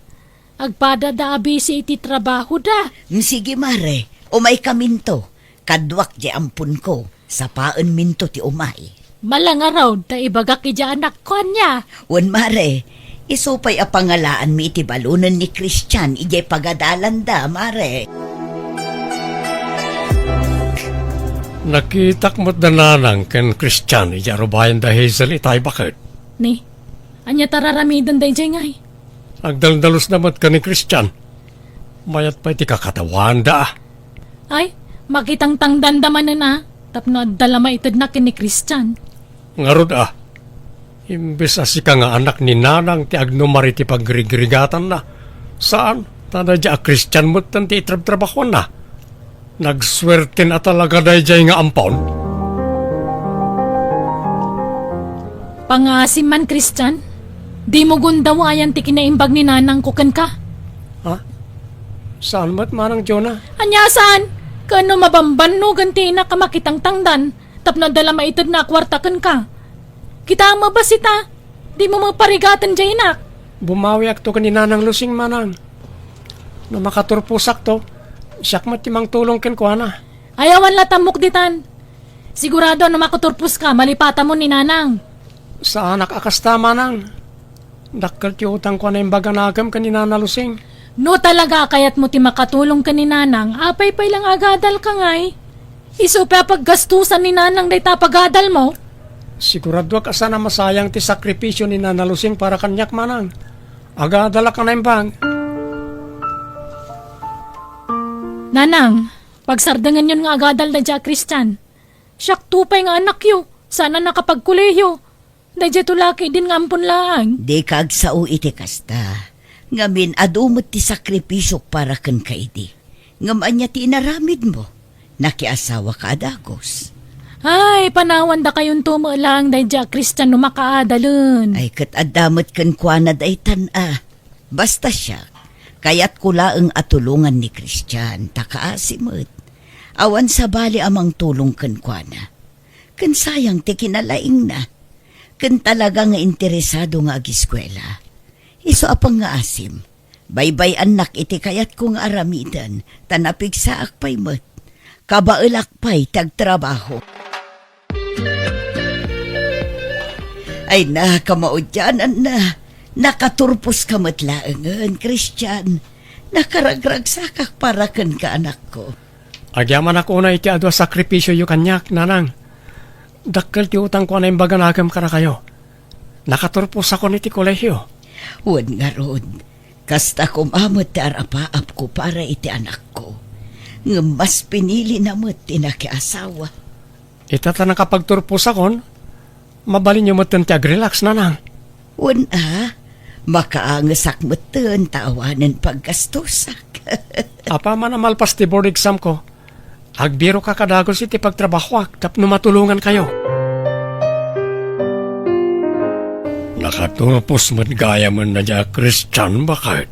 Agpadada a bisi iti trabahoda. Mm, sige, Mare. Umaykaminto. Kaduak jay amponko. Sapaenminto ti umay. Malangarod ta ibagak idiay anakko, ania? Wen, Mare. Isu pay a pangalaanmi iti balunen ni Christian idiay pagadalanda, Mare. Nakitak met da Nanang ken Christian idiay arubayan da Hazel itay baket. Ni, ania ta raramiden daydiay ngay? Agdaldalosda met ken ni Christian. Mayat pay ti kakatawanda. Ay, makitangtangdanda manen a, tapno adda la maitedna ken ni Christian. Ngarud a, imbes a sika nga anak ni Nanang ti agnumar iti pagrigrigatanna, saan, ta daydiay a Christian metten ti itrabtrabahuanna. Nagsuerten a talaga daydiay nga ampon. Pangaasim man, Christian. Dimo gundawaan ti kinaimbag ni Nanangko kenka. Ha? Saan met, Manang Jonah? Ania saan? Ken no mabambannogen ti inak a makitangtangdan, tapno adda la maitedna a kuarta kenka. Kita a mabasita, dimo maparigaten diay inak. Bumawiakto ken ni Nanang Lusing, Manang. No makaturposakto, siak met ti mangtulong kenkuana. Ay, awan la tammok ditan. Sigurado a no makaturposka, malipatamon ni Nanang. Saanak a kasta, Manang. Dakkel ti utangko a naimbag a nakem ken ni Nana Lusing. No talaga a kayatmo ti makatulong ken ni Nanang, apay pay la nga agadalka ngay? Isu pay a paggastusan ni Nanang dayta a pagadalmo? Siguradoak a saan a masayang ti sakripisio ni Nana Lusing para kaniak, Manang. Agadalak a naimbag. Nanang, pagsardengenyon nga agadal daydiay a Christian. Siakto pay nga anakyo, saan a nakapagkolehiyo. Daydiay to laki idin nga ampon laeng. Dika agsao iti kasta. Ngamin, adu met ti sakripisiok para kenka idi. Ngem ania ti inaramidmo? Nakiasawaka a dagus. Ay, panawandakayonto met laeng daydiay a Christian no makaadalen. Ay, ket adda met kenkuana daytan a. Basta siak, kayatko laeng a tulongan ni Christian, ta kaasi met. Awan sabali a mangtulong kenkuana. Ken sayang ti kinalaingna. Ken talaga nga interesado nga agiskuela. Isu a pangngaasim, baybay-annak iti kayatko nga aramiden, ta napigsaak pay met. Kabaelak pay ti agtrabaho. Ay, nakamaudiananna. Nakaturposka met laengen, Christian. Nakaragragsakak para kenka, anakko. Agyamanak unay iti adu a sakripisioyo kaniak, Nanang. Dakkel ti utangko a naimbag a nakem kadakayo. Nakaturposakon iti kolehio. Wen ngarud, kasta koma met ti arapaapko para iti anakko. Ngem mas pinilina met ti nakiasawa. Ita ta nakapagturposakon, mabalinyo metten ti agrelax, Nanang. Wen a, makaangesak metten ta awanen paggastosak. Apaman a malpas ti board exam ko, agbiroka a dagus iti pagtrabahoak tapno matulongankayo. Nakaturpos met gayamen daydiay a Christian, baket.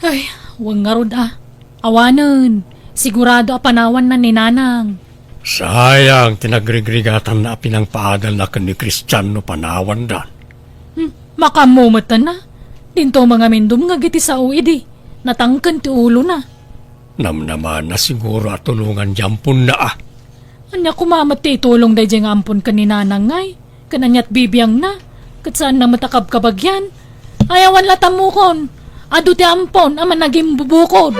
Ay, wen ngarud a. Awanen, sigurado a panawanna ni Nanang. Sayang ti nagrigrigatanna a pinangpaadalna ken ni Christian no panawandan. Hmm, makaammo metten a. Dinto mangamin dumngeg iti sao idi. Natangken ti ulona. Namnamaanna siguro a tulongan ti amponna a. Ania koma met ti itulong daydiay nga ampon ken ni Nanang ngay? Ken aniat bibiangna? Ket saanna met a kabkabagian? Ay, awan la tammokon. Adu ti ampon a managimbubukod.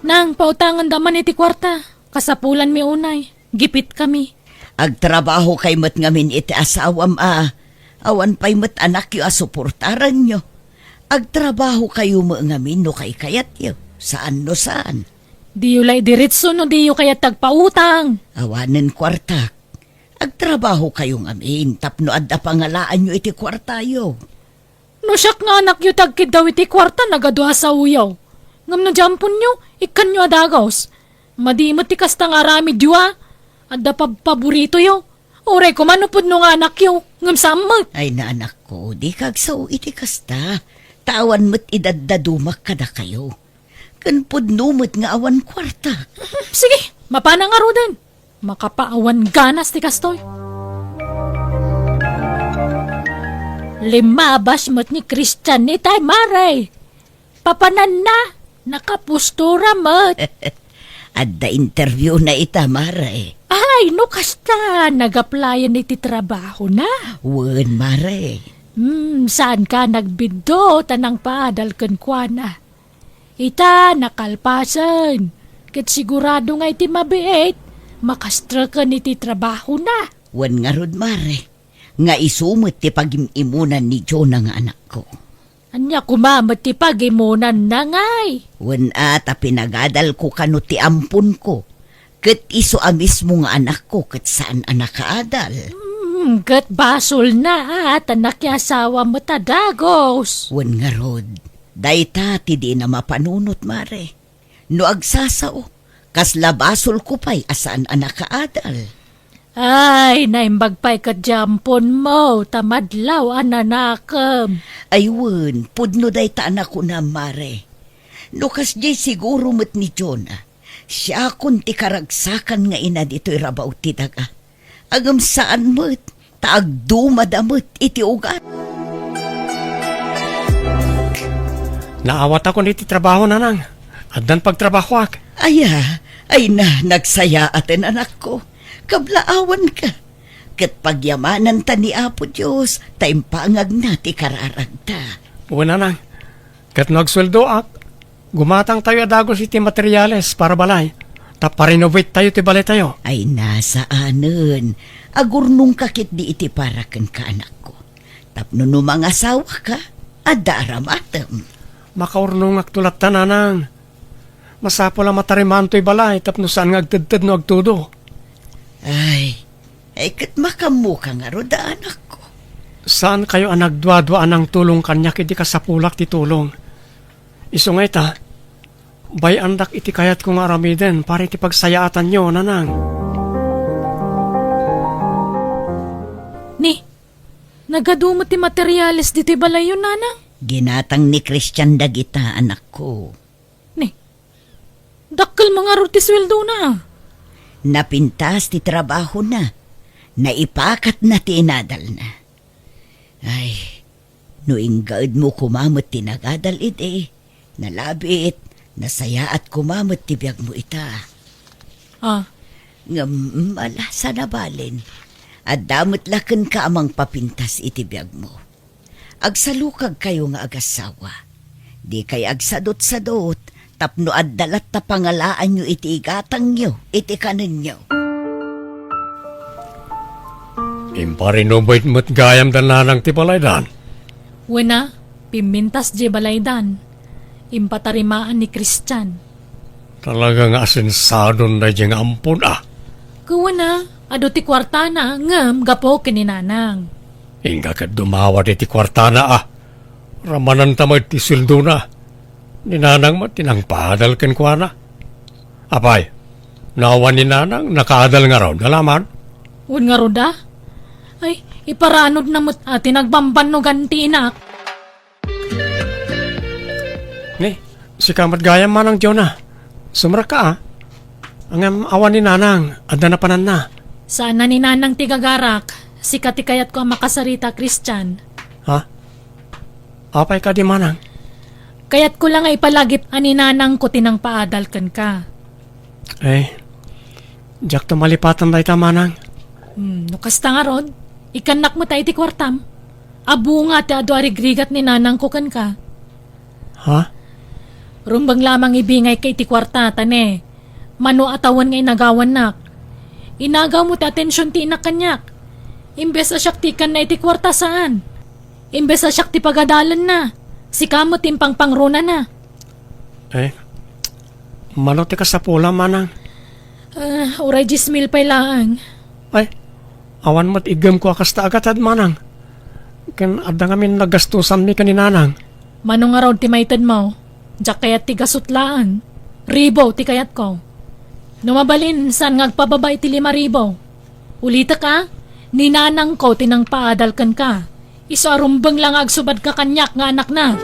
Nang, pautanganda man iti kuarta. Kasapulanmi unay. Gipitkami. Agtrabahokay met ngamin iti asawam a awan pay met anakyo a suportaranyo. Agtrabahokayo met ngamin no kaykayatyo. Saan no saan. Diyo la idiretso no diyo kayat ti agpautang. Awanen kuartak. Agtrabahokayo ngamin tapno adda pangalaanyo iti kuartayo. No siak nga anakyo ti agkiddaw iti kuarta, nagadu a saoyo. Ngem no di amponyo, ikkanyo a dagus. Madi met ti kasta nga aramidyo a. Adda pabpaboritoyo. Uray koma no pudno nga anakyo, ngem saan met. Ay, anakko, dika agsao iti kasta. Ta awan met idaddadumak kadakayo. Ken pudno met nga awan kuartak. Sige, mapana ngaruden. Makapaawan ganas ti kastoy. Limabas met ni Christian itay, mare. Papananna, nakapostura met. Adda interview na ita, mare. Ay, no kasta, nag-applyan iti trabahona. Wen, mare. Hmm, saanka nagbiddo ta nangpaadal kenkuana. Ita, nakalpasen. Ket sigurado nga iti mabiit, makastreken iti trabahona. Wen ngarud, mare, nga isu met ti pagim-imunan ni Jonah nga anakko. Ania koma met ti pagimunanna, ngay? Wen a, ta pinagadalko kano ti amponko, ket isu a mismo nga anakko ket saan a nakaadal. Hmm, ket basolna a ta nakiasawa met a dagus. Wen ngarud, dayta ti dina mapanunot, mare. No agsasao, kasla basolko pay a saan a nakaadal. Ay, naimbag pay ket diay amponmo, ta madlaw a nanakem. Ay wen, pudno dayta a nakunam, mare. No kasdiay siguro met ni Jonah, siakon ti karagsakan nga ina ditoy rabaw ti daga. Ngem saan met, ta agdumada met iti ugat. Naawatakon iti trabaho, nanang. Addan pagtrabahoak. Aya, ay na, nagsayaaten, anakko. Kablaawanka. Ket pagyamananta ni Apo Dios, ta impangagna ti kararagta. Wen, nanang. Ket no agsueldoak, gumatangtayo a dagus iti materiales para balay, ta pa-renovate tayo ti balaytayo. Ay, saanen. Agurnongka ketdi iti para kenka, anakko. Tapno no mangasawaka, adda aramatem. Makaurnongakto latta, nanang. Masapul a matarimaantoy balay tapno saan nga agtedted no agtudo. Ay, ay, ket makammoka ngarud a, anakko. Saankayo a nagduadua a nangtulong kaniak idi kasapulak ti tulong. Isu nga ita, bay-andak iti kayatko nga aramiden para iti pagsayaatanyo, nanang. Ni, nagadu met ti materiales ditoy balayyo, nanang? Ginatang ni Christian dagita, anakko. Ni, dakkel met ngarud ti sueldona. Napintas ti trabahona. Naipakatna ti inadalna. Ay, no inggaedmo koma met ti nagadal idi, nalabit, nasayaat koma met ti biagmo ita. Ah. Ngem, ala, saan a balen. Adda met la kenka a mangpapintas iti biagmo. Agsalukagkayo nga agassawa. Dikay agsadutsadut, tapno adda latta pangalaanyo iti igatangyo, iti kanenyo. Impa-renovate met gayam da nanang ti balaydan? Wen a, pimmintas diay balaydan. Impatarimaan ni Christian. Talaga nga asensadon daydiay nga ampon a. Ket wen a, adu ti kuartana, ngem gapu ken ni nanang. Inka ket dumawat iti kuartana a. Ramananta met ti sueldona. Ni nanang met ti nangpaadal kenkuana. Apay, no awan ni nanang, nakaadal ngarud, alaman? Wen ngarud a? Ay, iparanudna met a ti nagbambannogan ti inak. Ni, sika met gayam, Manang Jonah. Sumrekka a. Ngem awan ni nanang, adda napananna. Saan a ni nanang ti gagarak, sika ti kayatko a makasarita, Christian. Ha? Apay kadi, manang? Kayatko la nga ipalagip a ni nanangko ti nangpaadal kenka. Eh, diakto malipatan dayta, manang. Hmm, no kasta ngarud, ikannak met iti kuartam. Abunga ti adu a rigrigat ni nanangko kenka. Ha? Rumbeng lamang ibingayka iti kuarta, ta ne, mano a tawen nga inagawannak. Inagawmo ti atension ti inak kaniak. Imbes a siak ti ikanna iti kuarta, saan. Imbes a siak ti pagadalanna, sika met ti impangpangronana. Eh, mano ti kasapulam, manang? Ah, uray dies mil pay laeng. Ay, awan met iggemko a kasta a gatad, manang. Ken adda ngamin nagastosanmi ken ni nanang. Mano ngarud ti maitedmo? Diak kayat ti gasut laeng. Ribu ti kayatko. No mabalin, saan nga agpababa iti lima ribu? Ulitek a, Ni nanangko ti nangpaadal kenka. Isu a rumbeng la nga agsubadka kaniak nga anakna.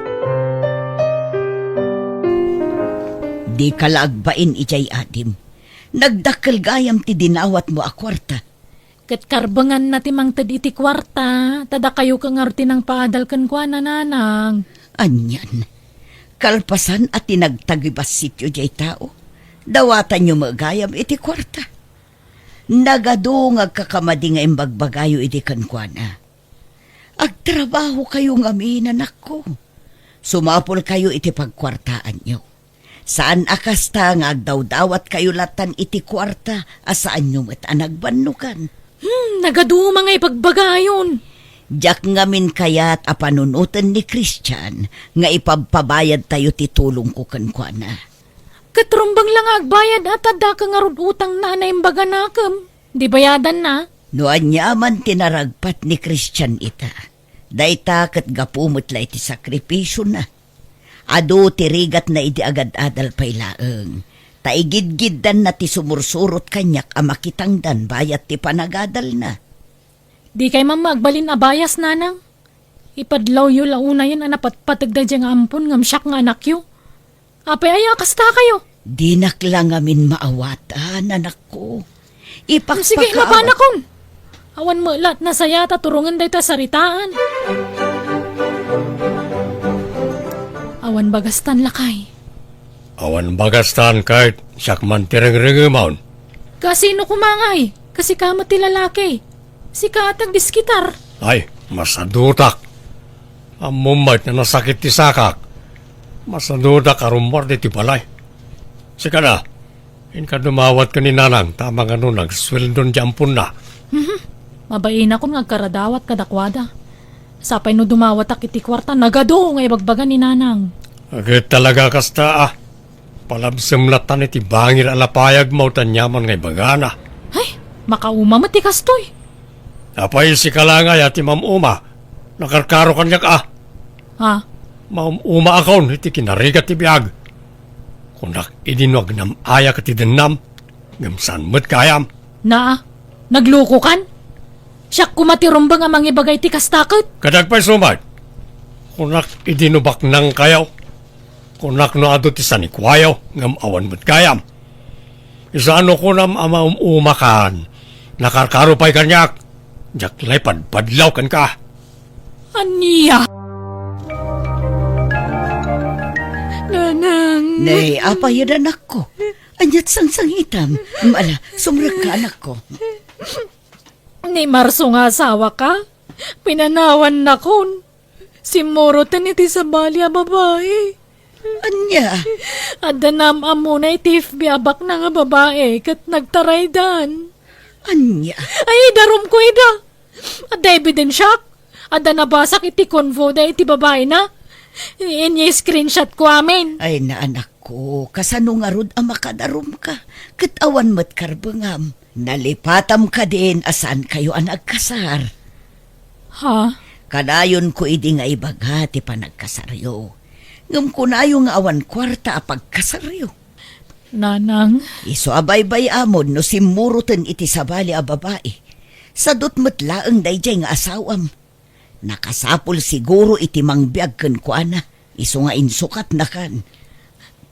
Dika la agbain idiay adim. Nagdakkel gayam ti dinawatmo a kuarta. Ket karbenganna ti mangted iti kuarta, ta dakayo ngarud ti nangpaadal kenkuana, nanang. Anian, kalpasan a ti nagtagibassityo diay tao, dawatanyo met gayam iti kuarta. Nagadu nga agkakamadi nga imbagbagayo idi kenkuana. Agtrabahokayo ngamin, anakko. Sumapulkayo iti pagkuartaanyo. Saan a kasta nga agdawdawatkayo latan iti kuarta a saanyo met a nagbannogan. Hmm, nagadu nga ibagbagayon. Diak ngamin kayat a panunoten ni Christian nga ipabpabayadtayo ti tulongko kenkuana. Ket rumbeng la nga agbayad a ta daka ngarud utangna a naimbaganakem. Di bayadanna? No aniaman ti naragpat ni Christian ita, dayta ket gapu met la iti sakrifisiona. Adu ti rigatna idi agad-adal pay laeng, ta igidgiddanna ti sumursurot kaniak a makitangdan bayat ti panagadalna. Dikay man agbalin a bayas, nanang. Ipadlawyo la unayen a napatpateg daydiay nga ampon ngem siak nga anakyo. Apay aya a kastakayo? Dinak la ngamin maawatan, anakko. Ipakpakaawat. Sige, mapanakon. Awan met la ti nasayat a turongen dayta saritaan. Awan bagastan, lakay. Awan bagastan, ket siak man ti rengrengemon. Kasino koma ngay? Kasika met ti lalaki. Sika ti agdiskitar. Ay, masadutak. Ammom met nga nasakit ti sakak. Masadutak a rummuar ditoy balay. Sika na, inka dumawat ken ni nanang ta mangano nagsueldon ti amponna. Mhm. Mabainakon nga agkaradawat kadakuada. Sapay no dumawatak iti kuarta, nagadu nga ibagbaga ni nanang. Ket talaga kasta, a. Palabsem latan iti bangir a lapayagmo ta aniaman nga ibagana. Ay, makauma met ti kastoy. Apay, sika la ngay a ti mam-uma? Nakarkaro kaniak, a. Ha? Maum-umaakon iti kinarigat ti biag. Kunak idi no agnam-ayak iti dennam, ngem saan met gayam. Naa, naglukokan? Siak koma ti rumbeng a mangibaga iti kasta ket. Kadag pay sumat. Kunak idi no baknangkayo. Kunak no adu ti sanikuayo, ngem awan met gayam. Isu a no kunam a maum-umakan, nakarkaro pay kaniak, diak lay padpadlaw kenka. Ania? Nanang. Nay, apay, anakko? Aniat sangsangitam? Ala, sumrekka, anakko. Ni Marso nga asawaka, pinanawannakon. Simmuroten iti sabali a babai. Ania? Adda naam-ammona iti F B a baknang a babai ket nagtaraydan. Ania? Ay, idarumko ida. Adda ebidensiak. Adda nabasak iti convo da iti babaina. Ini-screenshot ko amin. Ay, naanakko, kasano ngarud a makadarumka? Ket awan met karbengam. Nalipatam kadin a saankayo a nagkasar? Ha? Kadayonko idi nga ibaga ti panagkasaryo. Ngem kunayo nga awan kuarta a pagkasaryo. Nanang. Isu a baybay-amon no simmuroten iti sabali a babai. Sadut met laeng daydiay nga asawam. Nakasapul siguro iti mangbiag kenkuana, isu nga insukatnakan.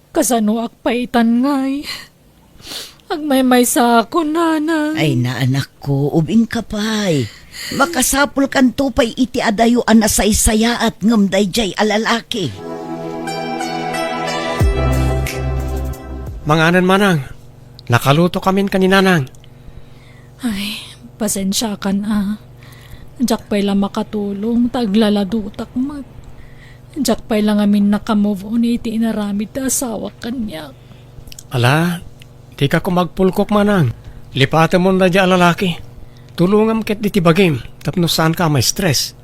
Kasanoak pay itan ngay? Agmaymaysaakon, nanang. Ay, naanakko, ubingka pay. Makasapulkanto pay iti adayo a nasaysayaat ngem daydiay a lalaki. Manganen, manang. Nakalutokamin ken ni nanang. Ay, pasensiakan a. Diak pay la makatulong ta aglaladutak met. Diak pay la ngamin naka-move on iti inaramid ti asawak kaniak. Ala, dika koma agpulkok, manang. Lipatemon daydiay a lalaki. Tulongam ket iti bagim tapno saanka a ma-stress.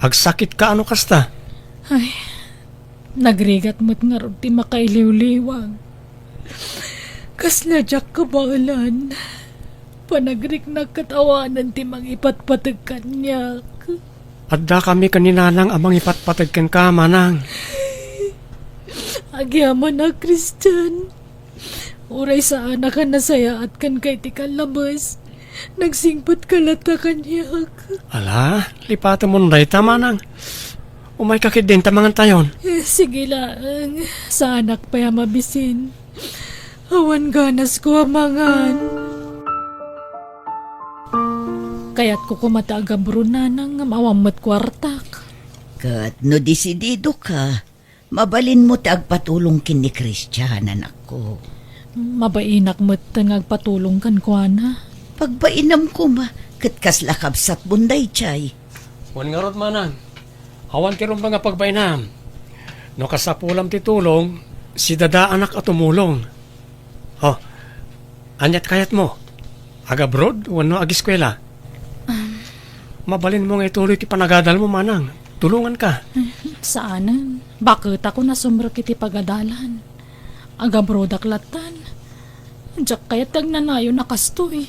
Agsakitka a no kasta. Ay, nagrigat met ngarud ti makailiwliwag. Kasla diak kabaelan. Panagriknak ket awanen ti mangipatpateg kaniak. Addakami ken ni nanang a mangipatpateg kenka, manang. Agyamanak, Christian. Uray saanak a nasayaat kenka iti kallabes, Nagsingpetka latta kaniak. Ala, lipatemon dayta, manang. Umayka ketdin ta mangantayon. Eh, sige laeng. Saanak pay a mabisin. Awan ganasko a mangan. Kayatko koma ti agabroad, nanang, ngem awan met kuartak. Ket no desididoka, mabalinmo ti agpatulong ken ni Christian, anakko. Mabainak met nga agpatulong kenkuana. Pagbainam koma, ket kasla kabsatmon daydiay. Wen ngarud, manang, awan ti rumbeng a pagbainam. No kasapulam ti tulong, sidadaanak a tumulong. Oh, aniat kayatmo? Agabroad wenno ageskuela? Um. Mabalinmo nga ituloy ti panagadalmo, manang. Tulonganka. Saanen. Baketakon a sumrek iti pagadalan. Agabroadak lattan. Diak kayat ti agnanayon a kastoy.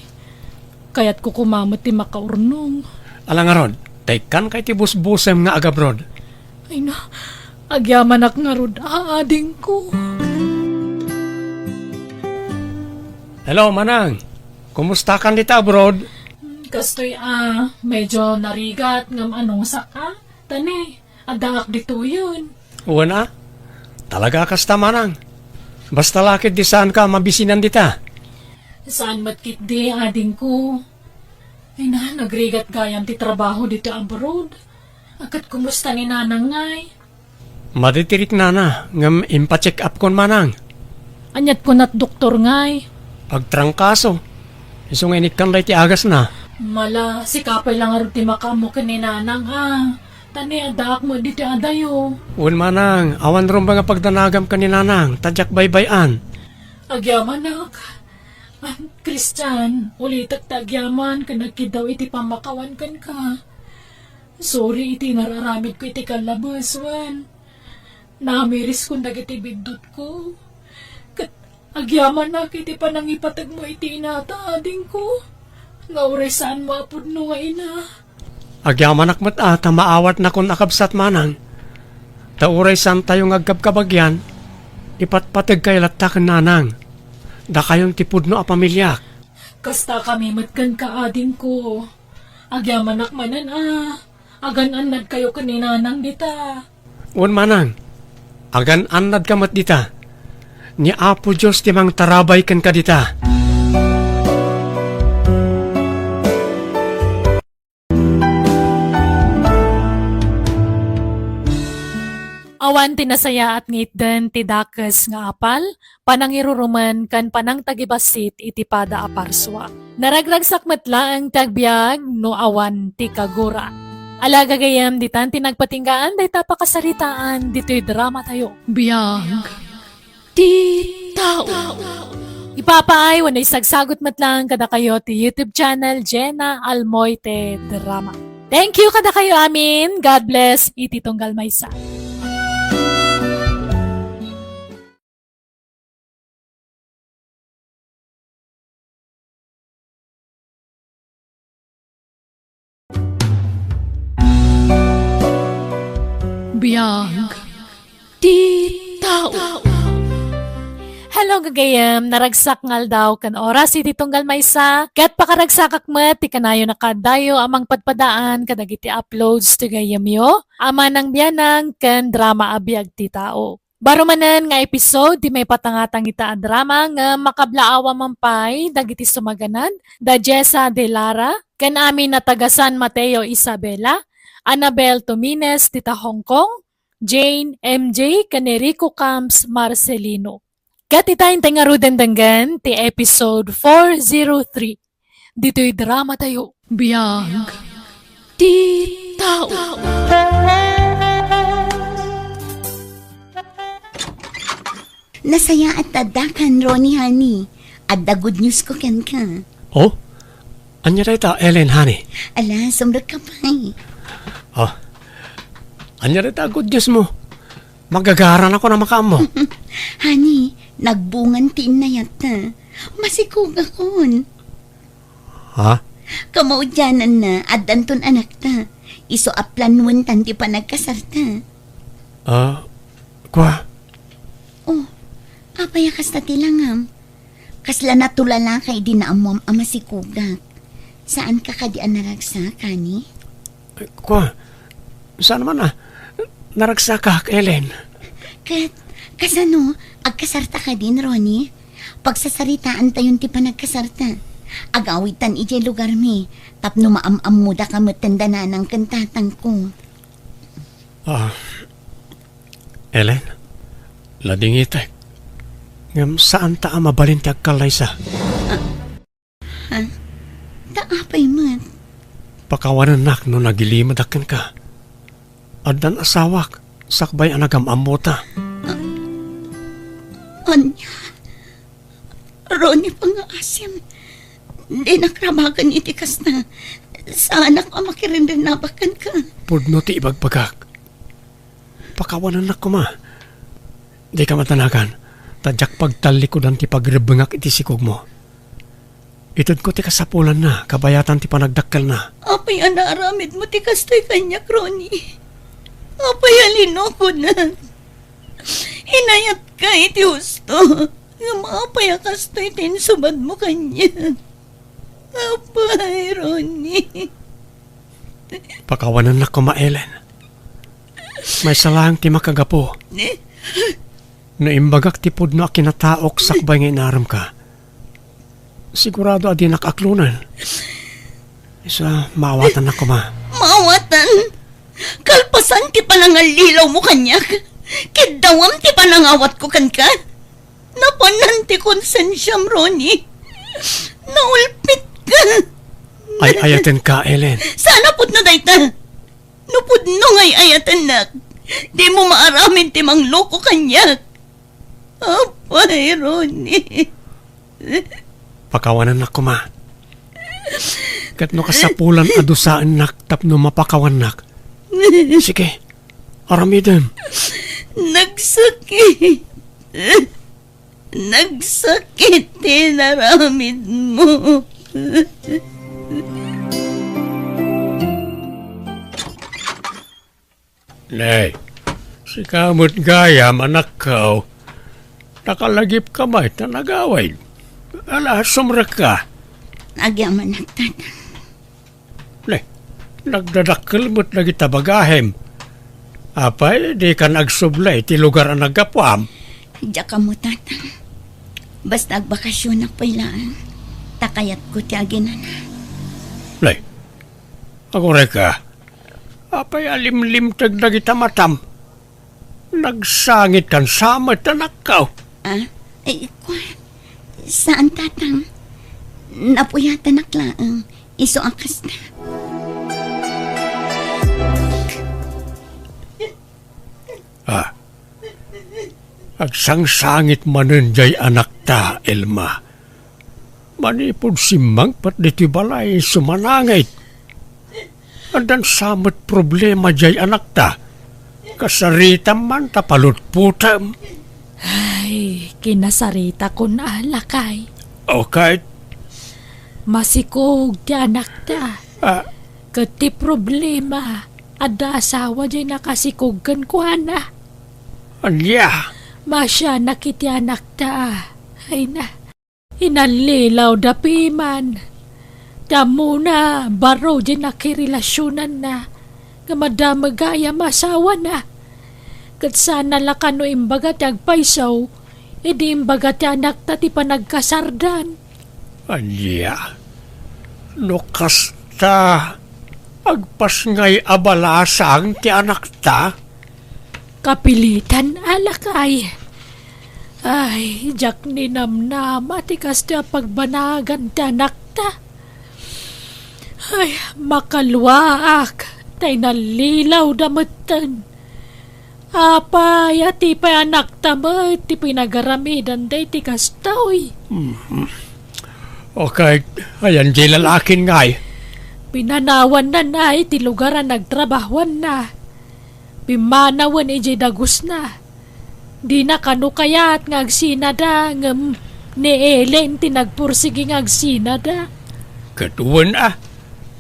Kayatko koma met ti makaurnong. Ala ngarud, ta ikkanka iti busbusem nga agabroad. Ay na, agyamanak ngarud, a, adingko. Hello, manang. Kumustakan dita abroad? Kastoy a, medyo narigat ngem anongsak a. Tani, addaak ditoyen. Wen a, talaga a kasta, manang. Basta la ketdi saanka a mabisinan dita. Saan met ketdi, adingko. Ay na, nagrigat gayam ti trabaho dita abroad. A, ket kumusta ni nanang ngay? Madi ti riknana, ngem impacheck-upkon, manang. Aniat kunat doktor ngay? Agtrangkaso. Isu nga inikkan dayta agasna. Mala, sika pay la ngarud ti makaammo ken ni nanang, a. Tani, addaak met ditoy adayo. Wen, manang, awan rumbeng a pagdanagam ken ni nanang, ta diak baybay-an. Agyamanak. Ah, Christian, ulitek ti agyaman ken agkiddaw iti pammakawan kenka. Sorry iti nararamidko iti kallabes, wen. Namiriskon dagiti biddutko. Ket agyamanak iti panangipategmo iti inata, adingko, nga uray saanmo a pudno nga ina. Agyamanak met a ta maawatnakon a kabsat, manang. Ta uray saantayo nga agkabkabagian, ipatpategkayo latta ken nanang. Dakayon ti pudno a pamiliak. Kastakami met kenka, adingko. Agyamanak manen a agan-annadkayo ken ni nanang dita. Wen, manang, agan-annadka met dita. Ni Apo Dios ti mangtarabay kenka dita. Awan ti nasayaat nga itden ti dakes nga apal, panangirurumen ken panangtagibassit iti pada a parsua. Naragragsak met laeng ti agbiag no awan ti kagura. Ala gagayem, ditan ti nagpatinggaan dayta pakasaritaan ditoy dramatayo. Biag ti tao. Ipapaay wenno isagsagut met laeng kadakayo ti YouTube channel Jena Almoite Drama. Thank you kadakayo amin. God bless iti tunggal maysa. Biag ti tao. Hello, gagayem. Naragsak nga aldaw ken oras iti tunggal maysa. Ket pakaragsakak met ti kanayon a kaadayo a mangpadpadaan kadagiti uploads ti gayyemyo, Amanang Bianang ken Drama a Biag ti Tao. Baro manen nga episode ti maipatangatang ita a drama ngem makablaawa man pay dagiti sumaganad da Jessa De Lara ken amin a taga San Mateo, Isabela, Annabel Tumines dita Hong Kong, Jane, M J, ken ni Rico Camps Marcelino. Ket ita intay ngaruden denggen ti episode four zero three. Ditoy dramatayo. Biag ti tao. Nasayaat ta addakan, Ronnie, honey. Adda good news ko kenka. Oh? Ania dayta, Ellen, honey? Ala, sumrekka pay. Oh. Ania dayta good news mo? Magagaranakon a makaammo. Honey, nagbungan ti innayatta. Masikugakon. Ha? Kamaudiananna, addanton anakta. Isu a planuentan ti panagkasarta. Ah, kua? Oh, apay a kasta ti langam? Kasla natulalaka idi naammoam a masikugak. Saanka kadi a naragsak, honey? Kua, saan man a, naragsakak, Ellen. Ket, kasano, agkasarta kadin, Ronnie? Pagsasaritaantayon ti panagkasarta. Agawidtan idiay lugarmi, tapno maam-ammodaka metten da nanang ken tatangko. Ah, Ellen, nadingitek. Ngem saanta a mabalin ti agkallaysa. Ah, ha? Ta apay met? Pakawanennak no nagilimedak kenka. Addan asawak, sakbay a nagam-ammota. Ah, ania? Ronnie, pangngaasim. Dinak rabagen iti kasta. Saanak a makirinrinabak kenka. Pudno ti ibagbagak. Pakawanennak koma. Dika matanagan, ta diak pagtallikudan ti pagrebbengak iti sikogmo. Itedko ti kasapulanna, kabayatan ti panagdakkelna. Apay a naaramidmo ti kastoy kaniak, Ronnie? Apay a linukonak? Inayatka iti husto. Ngem apay a kastoy ti insubadmo kaniak? Apay, Ronnie. Pakawanennak koma, Ellen. Maysa laeng ti makagapu. No imbagak ti pudno a kinataok sakbay nga inaramka, sigurado a dinak aklonen. Isu a, maawatannak koma. Maawatan? Kalpasan ti panangallilawmo kaniak, kiddawam ti panangawatko kenka. Napanan ti konsensiam, Ronnie. Naulpitka. Ay-ayatenka, Ellen. Saan a pudno dayta. No pudno nga ay-ayatennak, dimo maaramid ti mangloko kaniak. Apay, Ronnie. Pakawanennak koma. Ket no kasapulan a dusaennak tapno mapakawannak, sige, aramidem. Nagsakit. Nagsakit ti inaramidmo. Nay, sika met gayam, anakko. Nakalagipka met ta nagawid. Ala, sumrekka. Agyamanak, Tatang. Ne, nagdadakkel met dagita bagahem. Apay, dikan agsubli iti lugar a naggapuam? Diak ammo, Tatang. Basta agbakasionak pay laeng, ta kayatko ti aginana. Ne, agurayka. Apay a limlimteg dagita matam? Nagsangitkan sa met, anakko. Ah, eh, kuan. Saan, Tatang. Napuyatanak laeng. Isu a kasta. Ah. Agsangsangit manen jay anakta, Elma. Manipud simmangpet ditoy balay, sumanangit. Addan sa met problema jay anakta. Kasaritam man ta palutpotem. Ay, kinasaritakon a, lakay. Okay. Masikog ti anakta. Ah. Ket ti problema, adda asawa jay nakasikog kenkuana. Ania? Masianak iti anakta. Ay na. Inallilaw da piman. Ti ammona, baro diay nakirelasionanna. Nga madamagayam asawana. Ket saan a la kano imbaga ti agpayso, idi imbaga ti anakta ti panagkasardan. Ania? No kasta, agpasngay a balasang ti anakta? Kapilitan a, lakay. Ay, diak ninamnama ti kastoy a pagbanagan ti anakta. Ay, makaluaak, ta inallilaw da metten. Apay a ti pay anakta met ti pinagaramidan daytoy kastoy? Mhm. Okay, ayan jay lalakin ngay? Pinanawanna iti lugar a nagtrabahoanna. Pimmanawen idiay dagusna. Dina kano kayat nga agsinada, ngem ni Ellen ti nagpursigi nga agsinada. Ket wen a,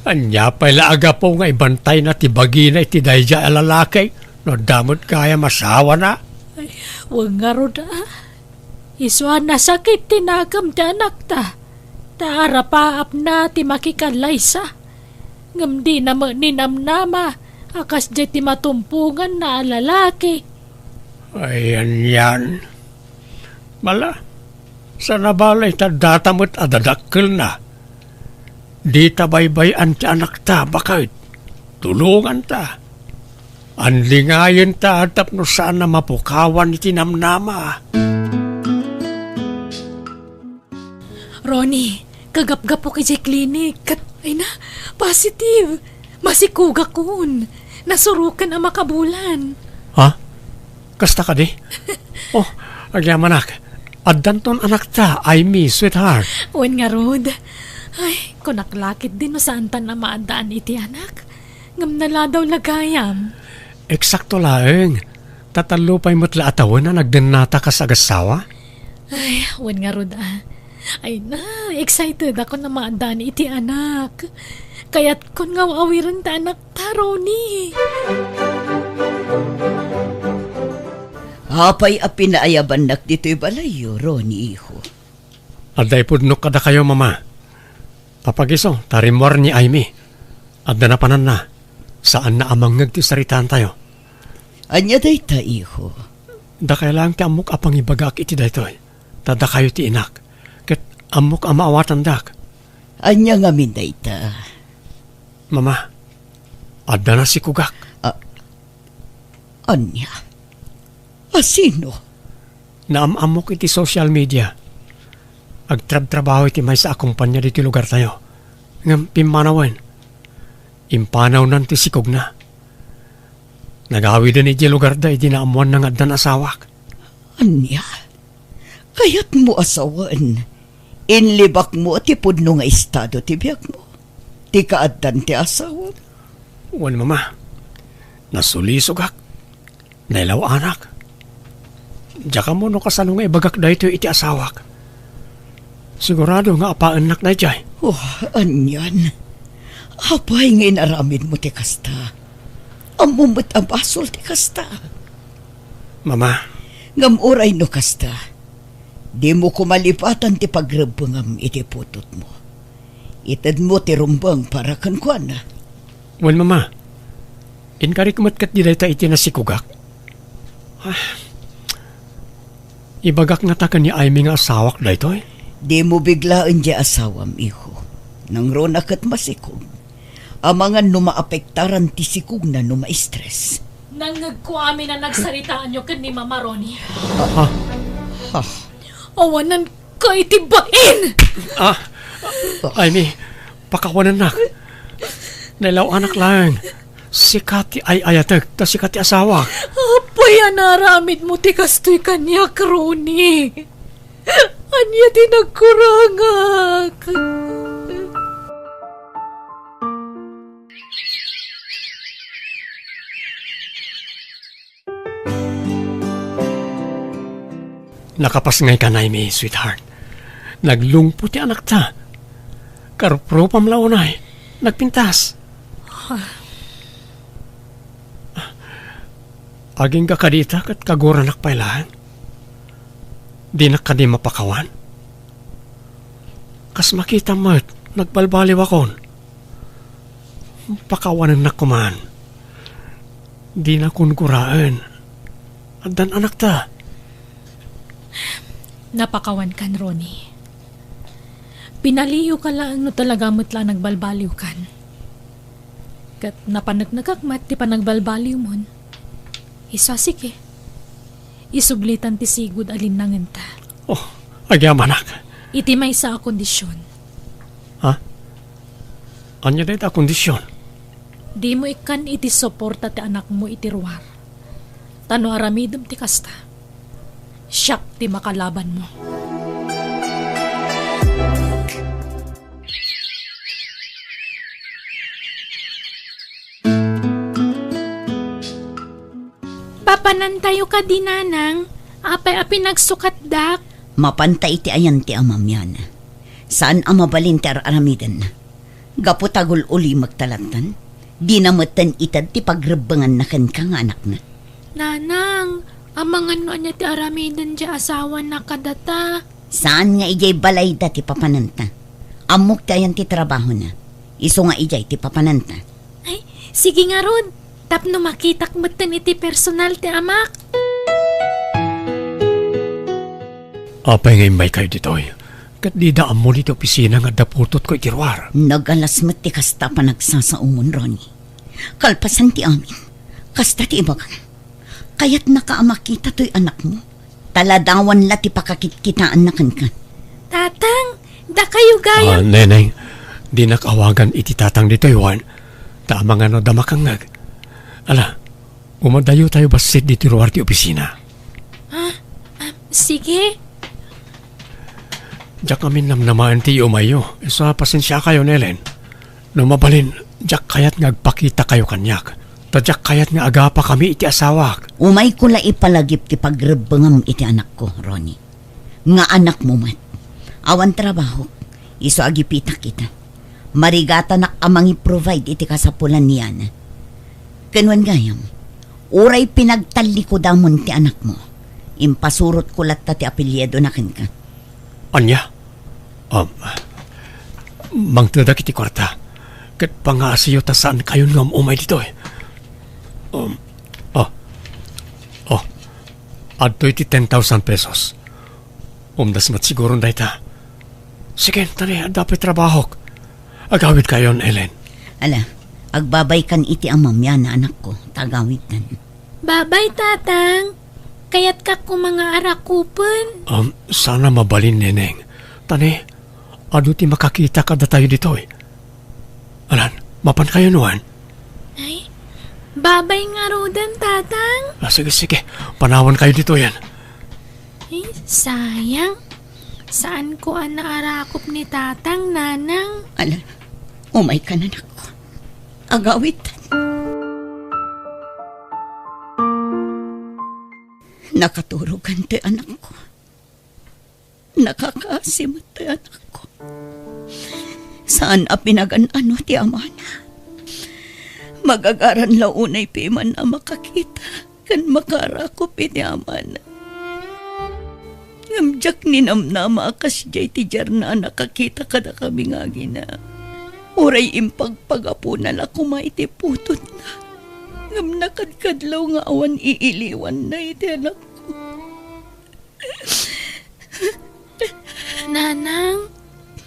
ania pay la a gapu nga ibantayna ti bagina iti daydiay a lalaki no adda met gayam asawana? Ay, wen ngarud a. Isu a nasakit ti nakam ti anakta. ta arapaapna ti makikallaysa. Ngem dina met ninamnama a kasdiay ti matumponganna a lalaki. Ay, anian. Bala, saan a bale ta data met a dadakkelna. Dita baybay-an ti anakta, baket. Tulonganta. Andingayenta tapno saan a mapukawan iti namnama. Ronnie, kagapgapok idiay klinik ket, ay na, positive. Masikogakon. Nasuroken a makabulan. Ha? Kasta kadi? Oh, agyamanak. Addanton anakta, Aimee, sweetheart. Wen ngarud. Ay, kunak la ketdi no saantan a maaddaan iti anak. Ngem naladaw la gayam. Eksakto laeng. Tatallo pay met la a tawen a nagdennata kas agassawa. Ay, wen ngarud a. Ay na, excited ako a maaddaan iti anak. Kayatkon nga aw-awiren ti anakta, Ronnie. Apay a pinaayabannak ditoy balayyo, Ronnie, iho? Adda ipudnok kadakayo, Mama. Apagiso, ta rimmuar ni Aimee. Adda napananna. Saanna a mangngeg ti saritaantayo. Ania dayta, iho? Dakay laeng ti ammok a pangibagaak iti daytoy. Ta dakayo ti inak. Ket ammok a maawatandak. Ania ngamin dayta? Mama, adda nasikogak. A-, ania? A sino? Naam-ammok iti social media. Agtrabtrabaho iti maysa a kompania ditoy lugartayo. Ngem pimmanawen, impanawnan ti sikogna. Nagawiden idiay lugarda idi naammoanna nga addan asawak. Ania? Kayatmo a sawen, inlibakmo ti pudno nga estado ti biagmo, ti kaaddan ti asawam? Wen, Mama. Nasulisogak. Nailaw-anak. Diak ammo no kasano nga ibagak daytoy iti asawak. Sigurado nga apaennak daydiay. Oh, anian. Apay nga inaramidmo ti kasta? Ammom met a basol ti kasta. Mama. Ngem uray no kasta, dimo koma lipatan ti pagrebbengam iti putotmo. Itedmo ti rumbeng para kenkuana. Wen, Mama. Inkarik met ketdi dayta iti nasikogak. Ah. Ibagak ngata ken ni Aimee nga asawak daytoy? Dimo biglaen diay asawam, iho. Nangruna ket masikog. Amangan no maapektaran ti sikogna no ma-stress. Nangngegko amin a nagsaritaanyo ken ni Mama, Ronnie. Ha? Ha? Awananka iti bain! Ah, Aimee, pakawanennak. Nailaw-anak laeng. Sika ti ay-ayatek, ta sika ti asawak. Apay a naaramidmo ti kastoy kaniak, Ronnie? Ania ti nagkurangak? Nakapas ngay kanay mi, sweetheart. Naglungpo ti anakta. Karuprupam la unay. Nagpintas. Agingga kadita ket kaguranak pay laeng. Dinak kadi mapakawan. Kas makitam met, nagbalbaliwakon. Pakawanennak koman. Dinakon guraen. Addan anakta. Napakawankan, Ronnie. Pinaliiwka laeng no talaga met la nagbalbaliwkan. Ket napaneknekak met ti panagbalbaliwmon. Isu a sika, isublitan ti sigud a linnangenta. Oh, agyamanak. Iti maysa a kondision. Ha? Ania dayta a kondision? Dimo ikkan iti suporta ti anakmo iti ruar. Ta no aramidem ti kasta, siak ti makalabanmo. Papanantayo kadi, Nanang? Apay a pinagsukatdak? Mapanta iti ayan ti amam, Yana. Saan a mabalin ti ar-aramiden. Gapu ta gul-ulimekta lattan, dina metten ited ti pagrebbenganna kenka nga anakna. Nanang, amangan no ania ti aramiden diay asawana kadata? Saan nga idiay balayda ti papananta. Ammok ti ayan ti trabahona. Isu nga idiay ti papananta. Ay, sige ngarud. Tapno makitak metten iti personal ti amak. Apay nga immaykayo ditoy? Ket dida ammo ditoy opisina nga adda putotko iti ruar. Nagalas met ti kasta a panagsasaomon, Ronnie. Kalpasan ti amin, kasta ti ibagam. Kayatnaka a makita toy anakmo. Ta ladawan la ti pakakitkitaanna kenka. Tatang, dakayo gayam. Ah, Neneng, dinak awagan iti tatang ditoy, wen. Ta amangan no adda makangngeg. Ala, umadayotayo bassit ditoy ruar ti opisina. Ah, ah, sige. Diak amin namnamaen ti iumayyo. Isu a pasensiakayo, Nelen. No mabalin, diak kayat nga agpakitakayo kaniak. Ta diak kayat nga agapakami iti asawak. Umayko la ipalagip ti pagrebbengam iti anakko, Ronnie. Nga anakmo met. Awan trabahok, isu a gipitak ita. Marigatanak a mangi-provide iti kasapulan ni Yana. Ken wen gayam, uray pinagtallikodamon ti anakmo, impasurotko latta ti apelyidona kenka. Ania? Um, mangtedak iti kuarta. Ket pangaasiyo ta saankayon nga um-umay ditoy. Um, oh. Oh. Adtoy ti ten thousand pesos. Umdas met siguron dayta. Sige, tani, adda pay trabahok. Agawidkayon, Ellen. Ala, agbabaykan iti amam, Yana, anakko, ta agawidtan. Babay, Tatang. Kayatkak koma nga arakupen. Um, saan a mabalin, Neneng. Tani, adu ti makakita kadatayo ditoy. Alan, mapankayon wen? Ay, babay ngaruden, Tatang. Ah, sige, sige. Panawankayo ditoyen. Ay, sayang. Saanko a naarakop ni Tatang, Nanang. Ala, umaykan, anakko. Agawid. Nakaturog ti anakko. Nakakaasi met ti anakko. Saan a pinagan-ano ti amana. Magagaran la unay piman a makakita ken makaarakop iti amana. Ngem diak ninamnama a kasdiay ti diarna a nakakita kadakami nga agina. Uray impagpagapona la koma iti putotna. Ngem nakadkadlaw nga awan iiliwanna iti anakko. Nanang,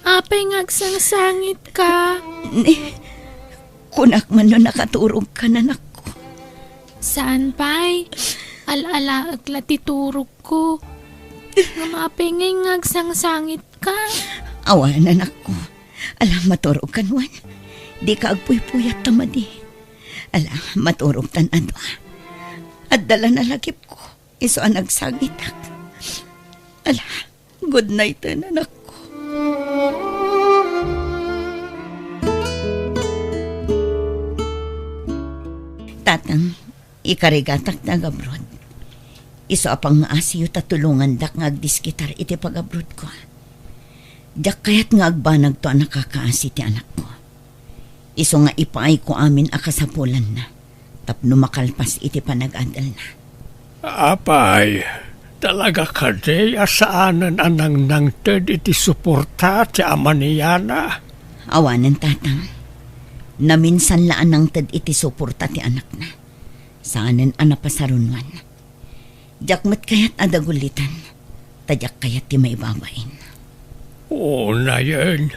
apay nga agsangsangitka? Ni, kunak man no nakaturogka, anakko. Saan pay? Al-alaek la ti turogko. Ngem apay ngay nga agsangsangitka? Awan, anakko. Ala, maturogkan wen. Dika agpuypuyat ta madi. Ala, maturogtan a dua. Adda la nalagipko. Isu a nagsangitak. Ala, good night, anakko. Tatang, ikarigatak nga agabroad. Isu a pangngaasiyo ta tulongandak nga agdiskitar iti pagabroadko. Diak kayat nga agbanagto a nakakaasi ti anakko. Isu nga ipaayko amin a kasapulanna tapno makalpas iti panag-adalna. Apay, talaga kadi a saanen a nangnangted iti suporta ti ama ni Yana? Awanen, Tatang. Naminsan la a nangted iti suporta ti anakna. Saanen a napasarunoan. Diak met kayat a dagulitan, ta diak kayat ti maibabain. Unayen,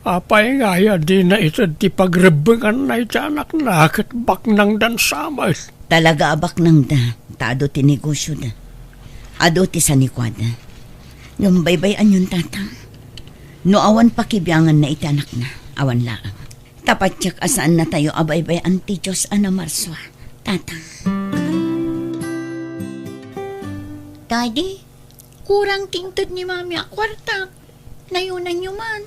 apay ngay a dina ited ti pagrebbenganna iti anakna ket baknangdan sa met? Talaga a baknangda, ta adu ti negosioda. Adu ti sanikuada. Ngem baybay-anyon, Tatang. No awan pakibianganna iti anakna, awan laeng. Ta patiek a saannatayo a baybay-an ti Dios a namarsua, Tatang. Daddy, kurang ti inted ni Mami a kuarta. Nayonanyo man.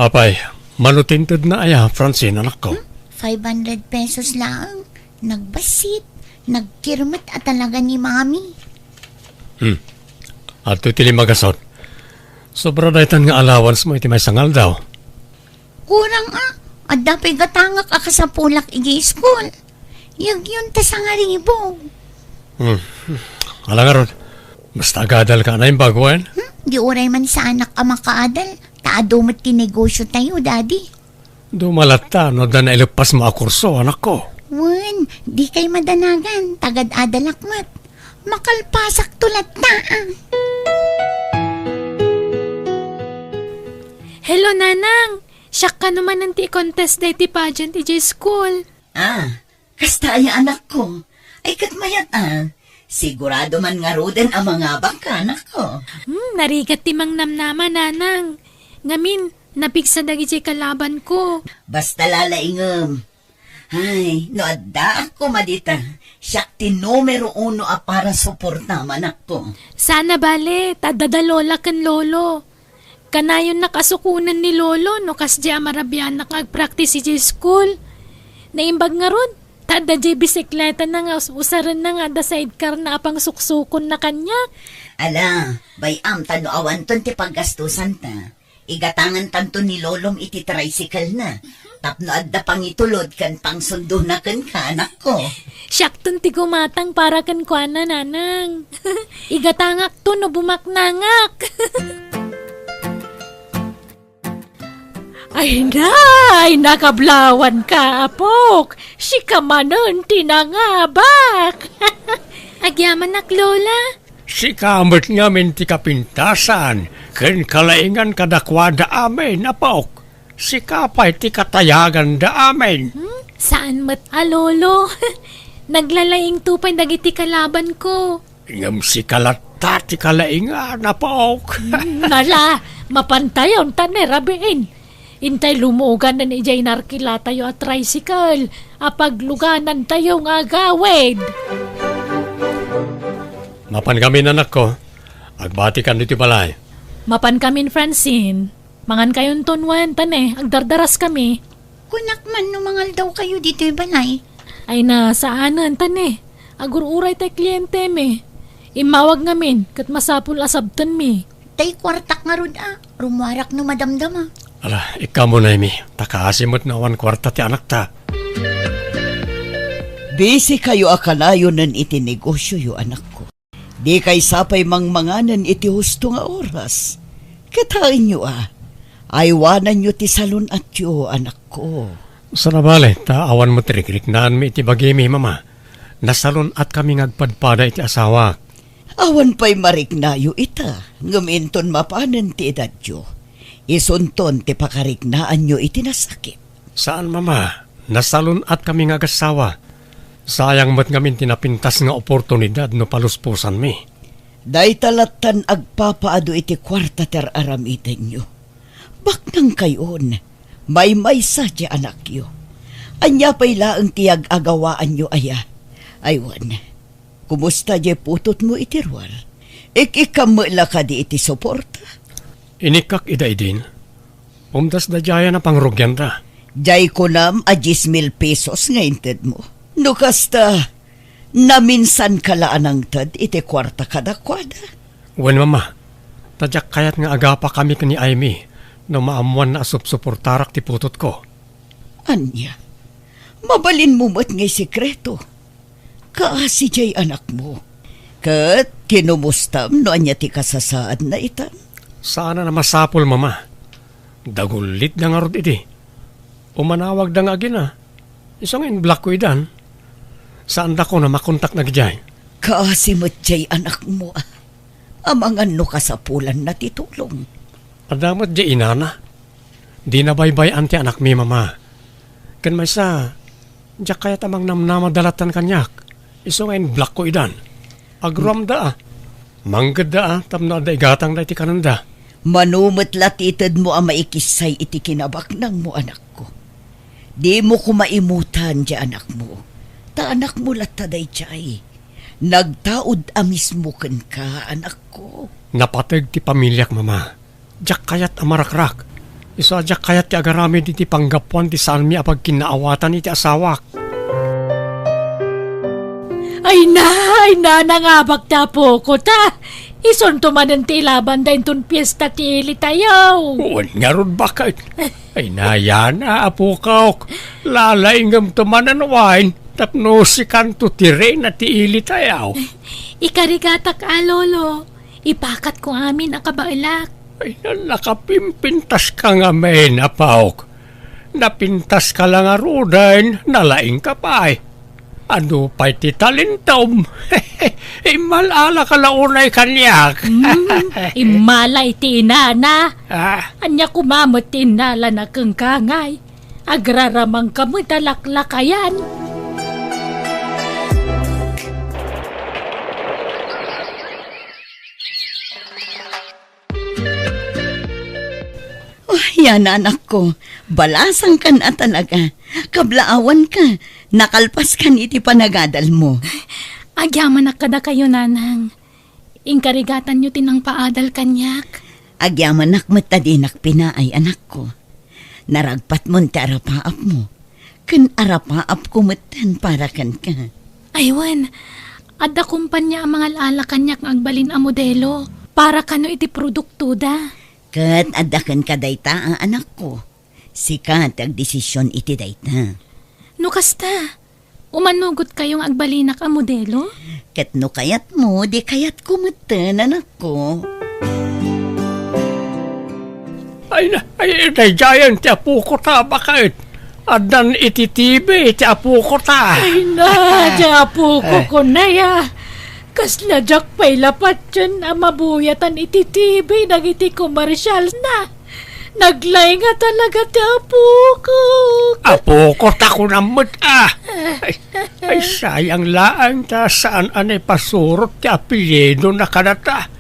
Apay, mano ti intedna aya, Francine, anakko? Hmm? Five hundred pesos laeng. Nagbassit, nagkirmet a talaga ni Mami. Hmm. Adtoy ti lima gasut. Sobra daytan nga allowance mo iti maysa nga aldaw. Kurang a, adda pay gatangak a kasapulak idiay school. Yagyon ta sangaribo. Hmm. Ala ngarud, basta agadalka a naimbag wen? Hmm? Di uray man saanak a makaadal, Ta adu met ti negosyo tayo, Daddy. Dumalatta no adda naileppasmo a kurso, anakko. Wen, dikay madanagan, tagad-adalak met. Makalpasakto latta, ah. Hello, Nanang! Siak kano manen ti i-contest daytoy pageant idiay school. Ah, kasta aya, anakko? Ay, ket mayat, ah. Sigurado man ngaruden a mangabakka, anakko. Hmm, narigat ti mangnamnama, Nanang. Ngamin, napigsa dagidiay kalabanko. Basta lalaingem. Ay, no addaak koma dita, siak ti numero uno a para suportam, anakko. Sana bale, ta adda da Lola ken Lolo. Kanayonnak a sukonen ni Lolo no kasdiay a marabianak nga agpraktis idiay school. Naimbag ngarud, ta adda diay bisikletana nga us-usarenna nga adda sidecarna a pangsuksukonna kaniak. Ala, bay-am ta no awanton ti paggastusanta, igatangantanto ni Lolom iti tricycle-na tapno adda pangitulod ken pangsundona kenka, anakko. Siakton ti gumatang para kenkuana, Nanang. Igatangakto no bumaknangak. Ay, nay, nakablawanka, apok. Sika manen ti nangabak. Agyamanak, Lola. Sika met ngamin ti kapintasan ken kalaingan kadakuada amin, apok. Sika pay ti katayaganda amin. Hmm? Saan met a, Lolo? Naglalaingto pay dagiti kalabanko. Ngem sika latta ti kalaingan, apok. Hmm, ala, mapantayon ta ne rabiin. Intay lumuganen idiay narkilatayo a tricycle a pagluganantayo nga agawid. Mapankamin, anakko. Agbatikan ditoy balay. Mapankamin, Francine. Mangankayonton wen, ta ne, agdardaraskami. Kunak man no mangaldawkayo ditoy balay. Ay na, saanen, ta ne. Agur-uray tay klientemi. Immawag ngamin, ket masapul a sabtenmi. Tay kuartak ngarud a, rummuarak no madamdama. Ala, ikkamunaymi, ta kaasi met no awan kuarta ti anakta. Bisikayo a kanayonen iti negosioyo, anakko. Dikay sapay mangmanganen iti husto nga oras. Kitaenyo a, aywananyo ti salun-atyo, anakko. Sana bale, ta awan met rikriknaanmi iti bagimi, Mama. Nasalun-atkami nga agpadpada iti asawak. Awan pay mariknayo ita, ngem inton mapanen ti edadyo, isunton ti pakariknaanyo iti nasakit. Saan, Mama. Nasalun-atkami nga agassawa. Sayang met ngamin ti napintas nga oportunidad no palusposanmi. Dayta lattan agpapaadu iti kuarta ti ar-aramidenyo. Baknangkayon, maymaysa ti anakyo. Ania pay laeng ti yag-agawaanyo aya? Aywan, kumusta diay putotmo iti ruar? Ik-ikkam met la kadi iti suporta? Inikkak ida idin. Umdas daydiayen a pangrugianda. Diay kunam a dies mil pesos nga intedmo. No kasta, naminsanka la a nangted iti kuarta kadakuada? Wen, Mama, ta diak kayat nga agapakami ken ni Aimee no maammoanna a supsuportarak ti putotko. Ania? Mabalinmo met nga isekreto. Kaasi diay anakmo. Ket kinumustam no ania ti kasasaadna itan? Saanen a masapul, Mama. Dagullitda ngarud idi. Umanawagda nga agina. Isu nga in-blockko idan. Saandakon a makontak dagidiay. Kaasi met diay anakmo, a. Amangan no kasapulanna ti tulong. Adda met diay inana. Dina baybay-an ti anakmi, Mama. Ken maysa, diak kayat a mangnamnama da lattan kaniak. Isu nga in-blockko idan. Agruamda a. Manggedda a tapno adda igatangda iti kanenda. Mano met la ti itedmo a maikissay iti kinabaknangmo, anakko. Dimo koma imutan diay anakmo. Ta anakmo latta daydiay. Nagtaud a mismo kenka, anakko. Napateg ti pamiliak, Mama. Diak kayat a marakrak. Isu a diak kayat ti agaramid iti panggapuan ti saanmi a pagkinnaawatan iti asawak. Ay na, ay na, nangabak ti apoko ta. Isunto manen ti ilabanda inton fiesta ti ilitayo. Wen ngarud, baket. Ay na, yana, apokok. Lalaingem to manen wen tapno sikanto ti reyna ti ilitayo. Ikarigatak a, Lolo. Ipakatko amin a kabaelak. Ay, na-, nakapimpintaska ngamin, apok. Napintaska la ngaruden, nalaingka pay. Adu pay ti talintom? Immal-alaka la unay kaniak. Hmm, immala iti inana. Ah. Ania koma met ti innalana kenka ngay? Agraramangka met a laklakayan. Oh, yan, anakko. Balasangkan a talaga. Kablaawanka. Nakalpaskan iti panagadalmo. Agyamanak kadakayo, nanang. Inkarigatanyo ti nangpaadal kaniak. Agyamanak met ta dinak pinaay, anakko. Naragpatmon ti arapaapmo. Ken arapaapko metten para kenka. Ay wen, adda kompania a mangal-ala kaniak nga agbalin a modelo para kano iti produktoda. Ket adda kenka dayta a anakko. Sika ti agdesision iti dayta. No kasta, umanugotkayo nga agbalinak a modelo? Ket no kayatmo, di kayatko metten, anakko. Ay na, ay, daydiayen ti apoko ta, baket. Addan iti T V ti apoko ta. Ay na, di apoko ko na ya. Kasla diak pay lapatien a mabuyatan iti T V dagiti komersial na. Naglaing a talaga ti apoko. Apoko ta kunam met, ah. Ay, ay, sayang laeng ta saan a naipasurot ti apelyido na kadata.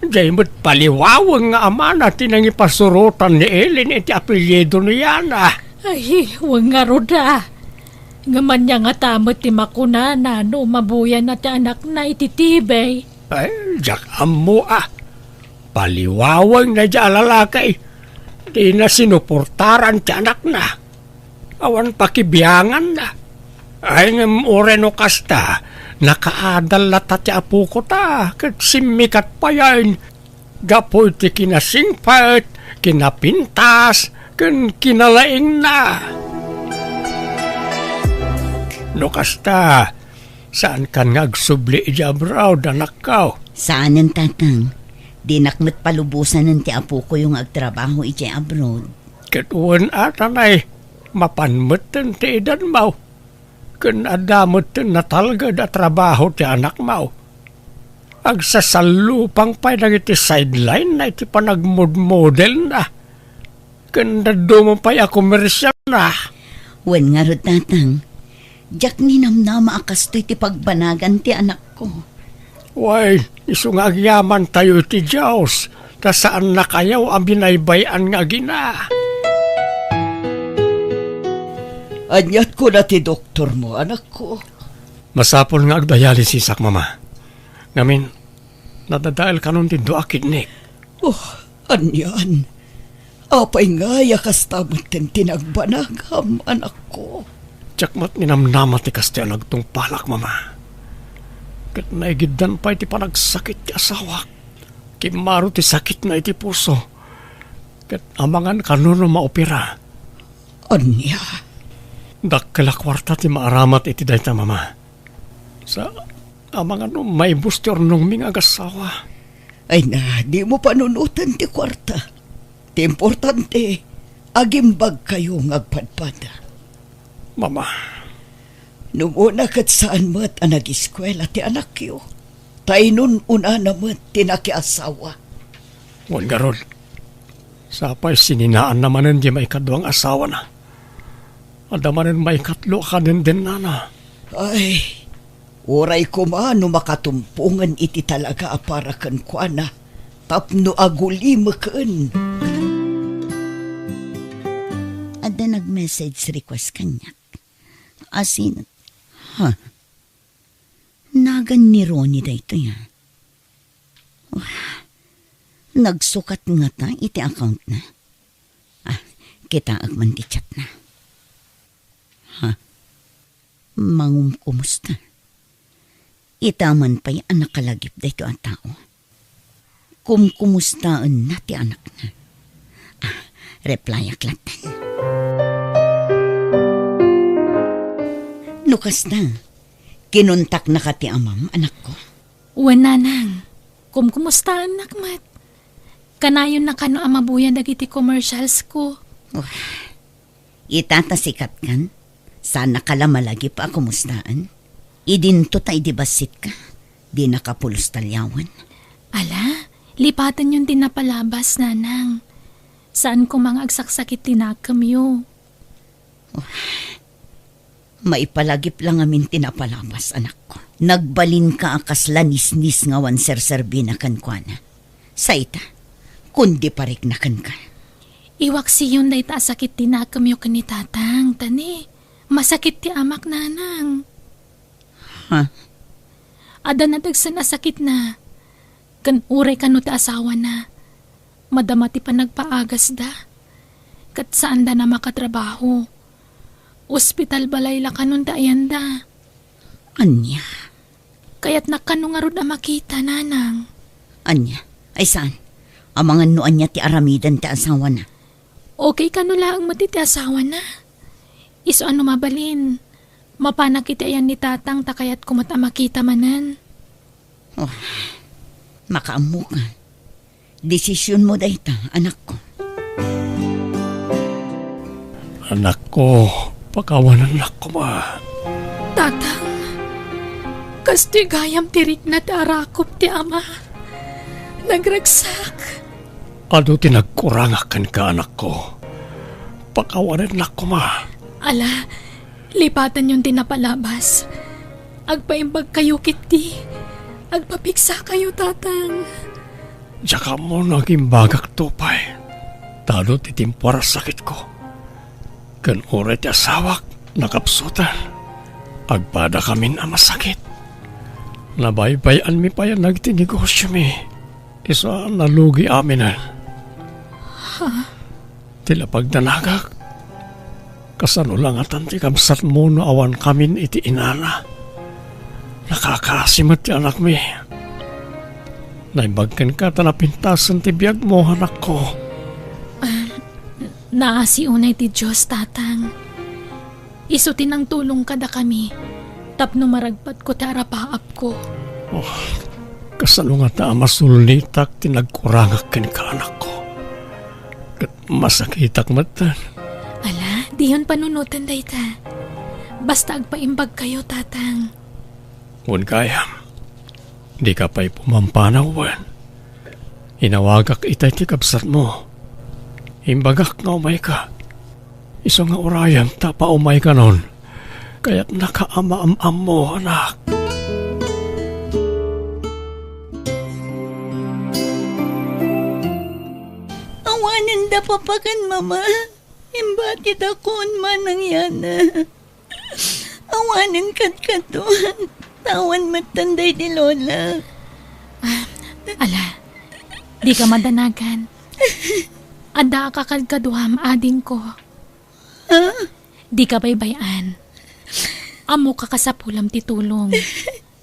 Diay met paliwawen nga amana ti nangipasurotan ni Ellen iti apelyido ni Yana. Ay, wen ngarud a. Ngem ania ngata met ti makunana no mabuyanna ti anakna iti T V? Ay, diak ammo a. Paliwawen na diay a lalaki. Dina sinuportaran ti anakna. Awan pakibianganna. Ay, ngem uray no kasta, nakaadal latta ti apoko ta, ket simmikat payen gapu iti kinasingpet, kinapintas, ken kinalaingna. No kasta, saankan nga agsubli idiay abroad, anakko? Saanen, tatang. Dinak met palubosanen ti apokoyo nga agtrabaho idiay abroad. Ket wen a, tanay, mapan metten ti edanmo. Ken adda metten natalged a trabaho ti anakmo. Agsasallupang pay dagiti sideline na iti panagmodmodelna. Ken dadduma pay a komersialna. Wen ngarud, tatang, diak ninamnama a kastoy ti pagbanagan ti anakko. Wen, isu nga agyamantayo iti Dios, ta saannakayo a binaybay-an nga agina. Aniat kuna ti doktormo, anakko? Masapul nga agdialysisak, Mama. Ngamin, nadadael kanon ti dua a kidney. Oh, anian? Apay ngay a kasta metten ti nagbanagam, anakko? Diak met ninamnama ti kastoy a nagtungpalak, Mama. Ket naigiddan pay ti panagsakit ti asawak. Kimmaro ti sakitna iti puso. Ket amangan kano no maopera. Ania? Dakkel a kuarta ti maaramat iti dayta, Mama. Sa, amangan no maibus ti urnongmi nga agassawa. Ay na, dimo panunoten ti kuarta. Ti importante, agimbagkayo nga agpadpada. Mama. No umuna ket saan met a nagiskuela ti anakyo, ta inun-unana met ti nakiasawa. Wen ngarud, sapay sininaanna manen ti maikadua nga asawana. Adda manen maikatlo a kadendennana. Ay, uray koma no makatumpongen iti talaga a para kenkuana tapno agulimeken. Adda nag-message request kaniak. Asin, ha? Nagan ni Ronnie daytoy, a. Wah, nagsukat ngata iti accountna. Ah, kitaek man ti chatna. Ha? Mangumkumusta? Ita man pay a nakalagip daytoy a tao. Kumkumustaenna ti anakna. Ah, replyak latta. No kasta, kinuntaknaka ti amam, anakko? Wen, nanang. Kumkumustaennak met. Kanayonna kano a mabuya dagiti commercials ko. Wah, ita ta sikatkan, saannaka la malagip a kumustaan. Idinto ta idi bassitka, dinaka pulos talyawan. Ala, lipatenyon ti napalabas, nanang. Saan koma nga agsaksakit ti nakemyo. Maipalagip la ngamin ti napalabas, anakko. Nagbalinka a kasla nisnis nga awan serserbina kenkuana. Sa ita, kundi parikna kenka. Iwaksiyon dayta a sakit ti nakemyo ken ni tatang, ta ni, masakit ti amak, nanang. Ha? Adda nadagsen a sakitna, ken uray kano ti asawana, madama ti panagpaagasda, ket saanda a makatrabaho. Ospital balay la kanon ti ayanda. Ania? Kayatnak kano ngarud a makita, nanang. Ania? Ay saan? Amangan no ania ti aramiden ti asawana. Okay kano laeng met iti asawana. Isu a no mabalin, mapanak iti ayan ni tatang ta kayatko met a makita manen. Oh, makaammoka. Desisionmo dayta, anakko. Anakko, pakawanennak koma. Tatang, kastoy gayam ti rikna ti arakop ti ama. Nagragsak. Adu ti nagkurangak kenka, anakko. Pakawanennak koma. Ala, lipatenyon ti napalabas. Agpaimbagkayo ketdi. Agpapigsakayo, tatang. Diak ammo no agimbagakto pay. Ta adu ti timpo a sakitko. Ken uray ti asawak, nakapsuten. Agpadakamin a masakit. Nabaybay-anmi pay a nagiti negosyomi. Isu a nalugi aminen. Ha? Ti lapagdanagak, kasano la ngatan ti kabsatmo no awan kamin iti inana? Nakakaasi met ti anakmi. Naimbag kenka ta napintasen ti biagmo, anakko. Ah, naasi unay ti Dios, tatang. Isu ti nangtulong kadakami tapno maragpatko ti arapaapko. Oh, kasano ngata a masulnitak ti nagkurangak kenka, anakko? Ket masakitak metten. Ala, diyon panunoten dayta. Basta agpaimbagkayo, tatang. Wen gayam, dika pay pumampanaw wen. Inawagak itay ti kabsatmo. Imbagak nga umayka. Isu nga urayem ta paumaykanon. Kayatnaka a maam-ammo, anak. Awanen da papa ken mama. Imbatidakon, Manang Yana. Awanen kadkaduak, ta awan metten daydi lola. Ah, ala, dika madanagan. Adda a kakadkaduam, adingko. Ha? Dika baybay-an. Ammoka kasapulam ti tulong.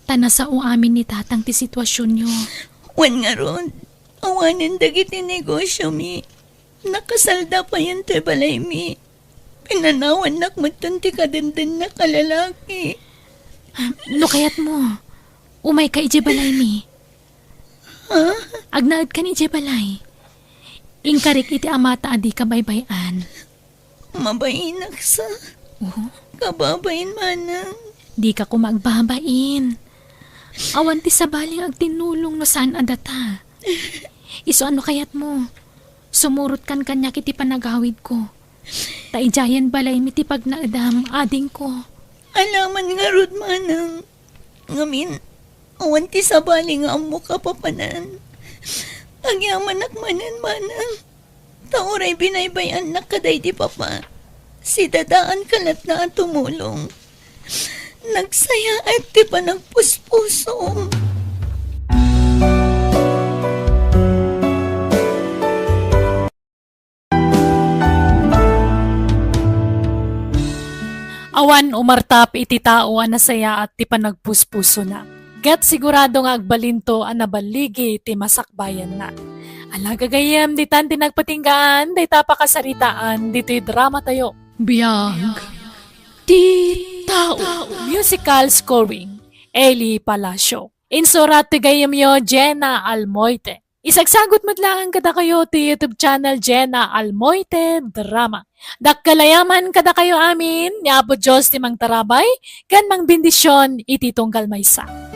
Ta nasao amin ni tatang ti situasionyo. Wen ngarud, awanen dagiti negosyomi. Nakasalda payen ti balaymi. Pinanawannak metten ti kadendennak a lalaki. Ah, no kayatmo, umayka idiay balaymi. Ha? Agnaedkan idiay balay. Inkarik iti amata a dika baybay-an. Mabainak sa. Oh? Kababain, manang. Dika koma agbabain. Awan ti sabali nga agtinnulong no saan a data. Isu a no kayatmo, sumurotkan kaniak iti panagawidko. Ta idiayen balaymi ti pagnaedam, adingko. Alaman ngarud, manang. Ngamin, awan ti sabali nga ammoka papanan. Agyamanak manen, manang. Ta uray binaybay-annak kadaydi papa, sidadaanka latta a tumulong. Nagsayaat ti panagpuspusom. Awan umartap iti tao a nasayaat ti panagpuspusona, ket sigurado nga agbalinto a naballigi ti masakbayanna. Ala gagayyem, ditan ti nagpatinggaan dayta a pakasaritaan ditoy dramatayo. Biag ti tao. Musical scoring, Eli Palacio. Insurat ti gayyemyo, Jenna Almoite. Isagsagut met laeng kadakayo ti YouTube channel Jenna Almoite Drama. Dakkel a yaman kadakayo amin, ni Apo Dios ti mangtarabay ken mangbendisyon iti tunggal maysa.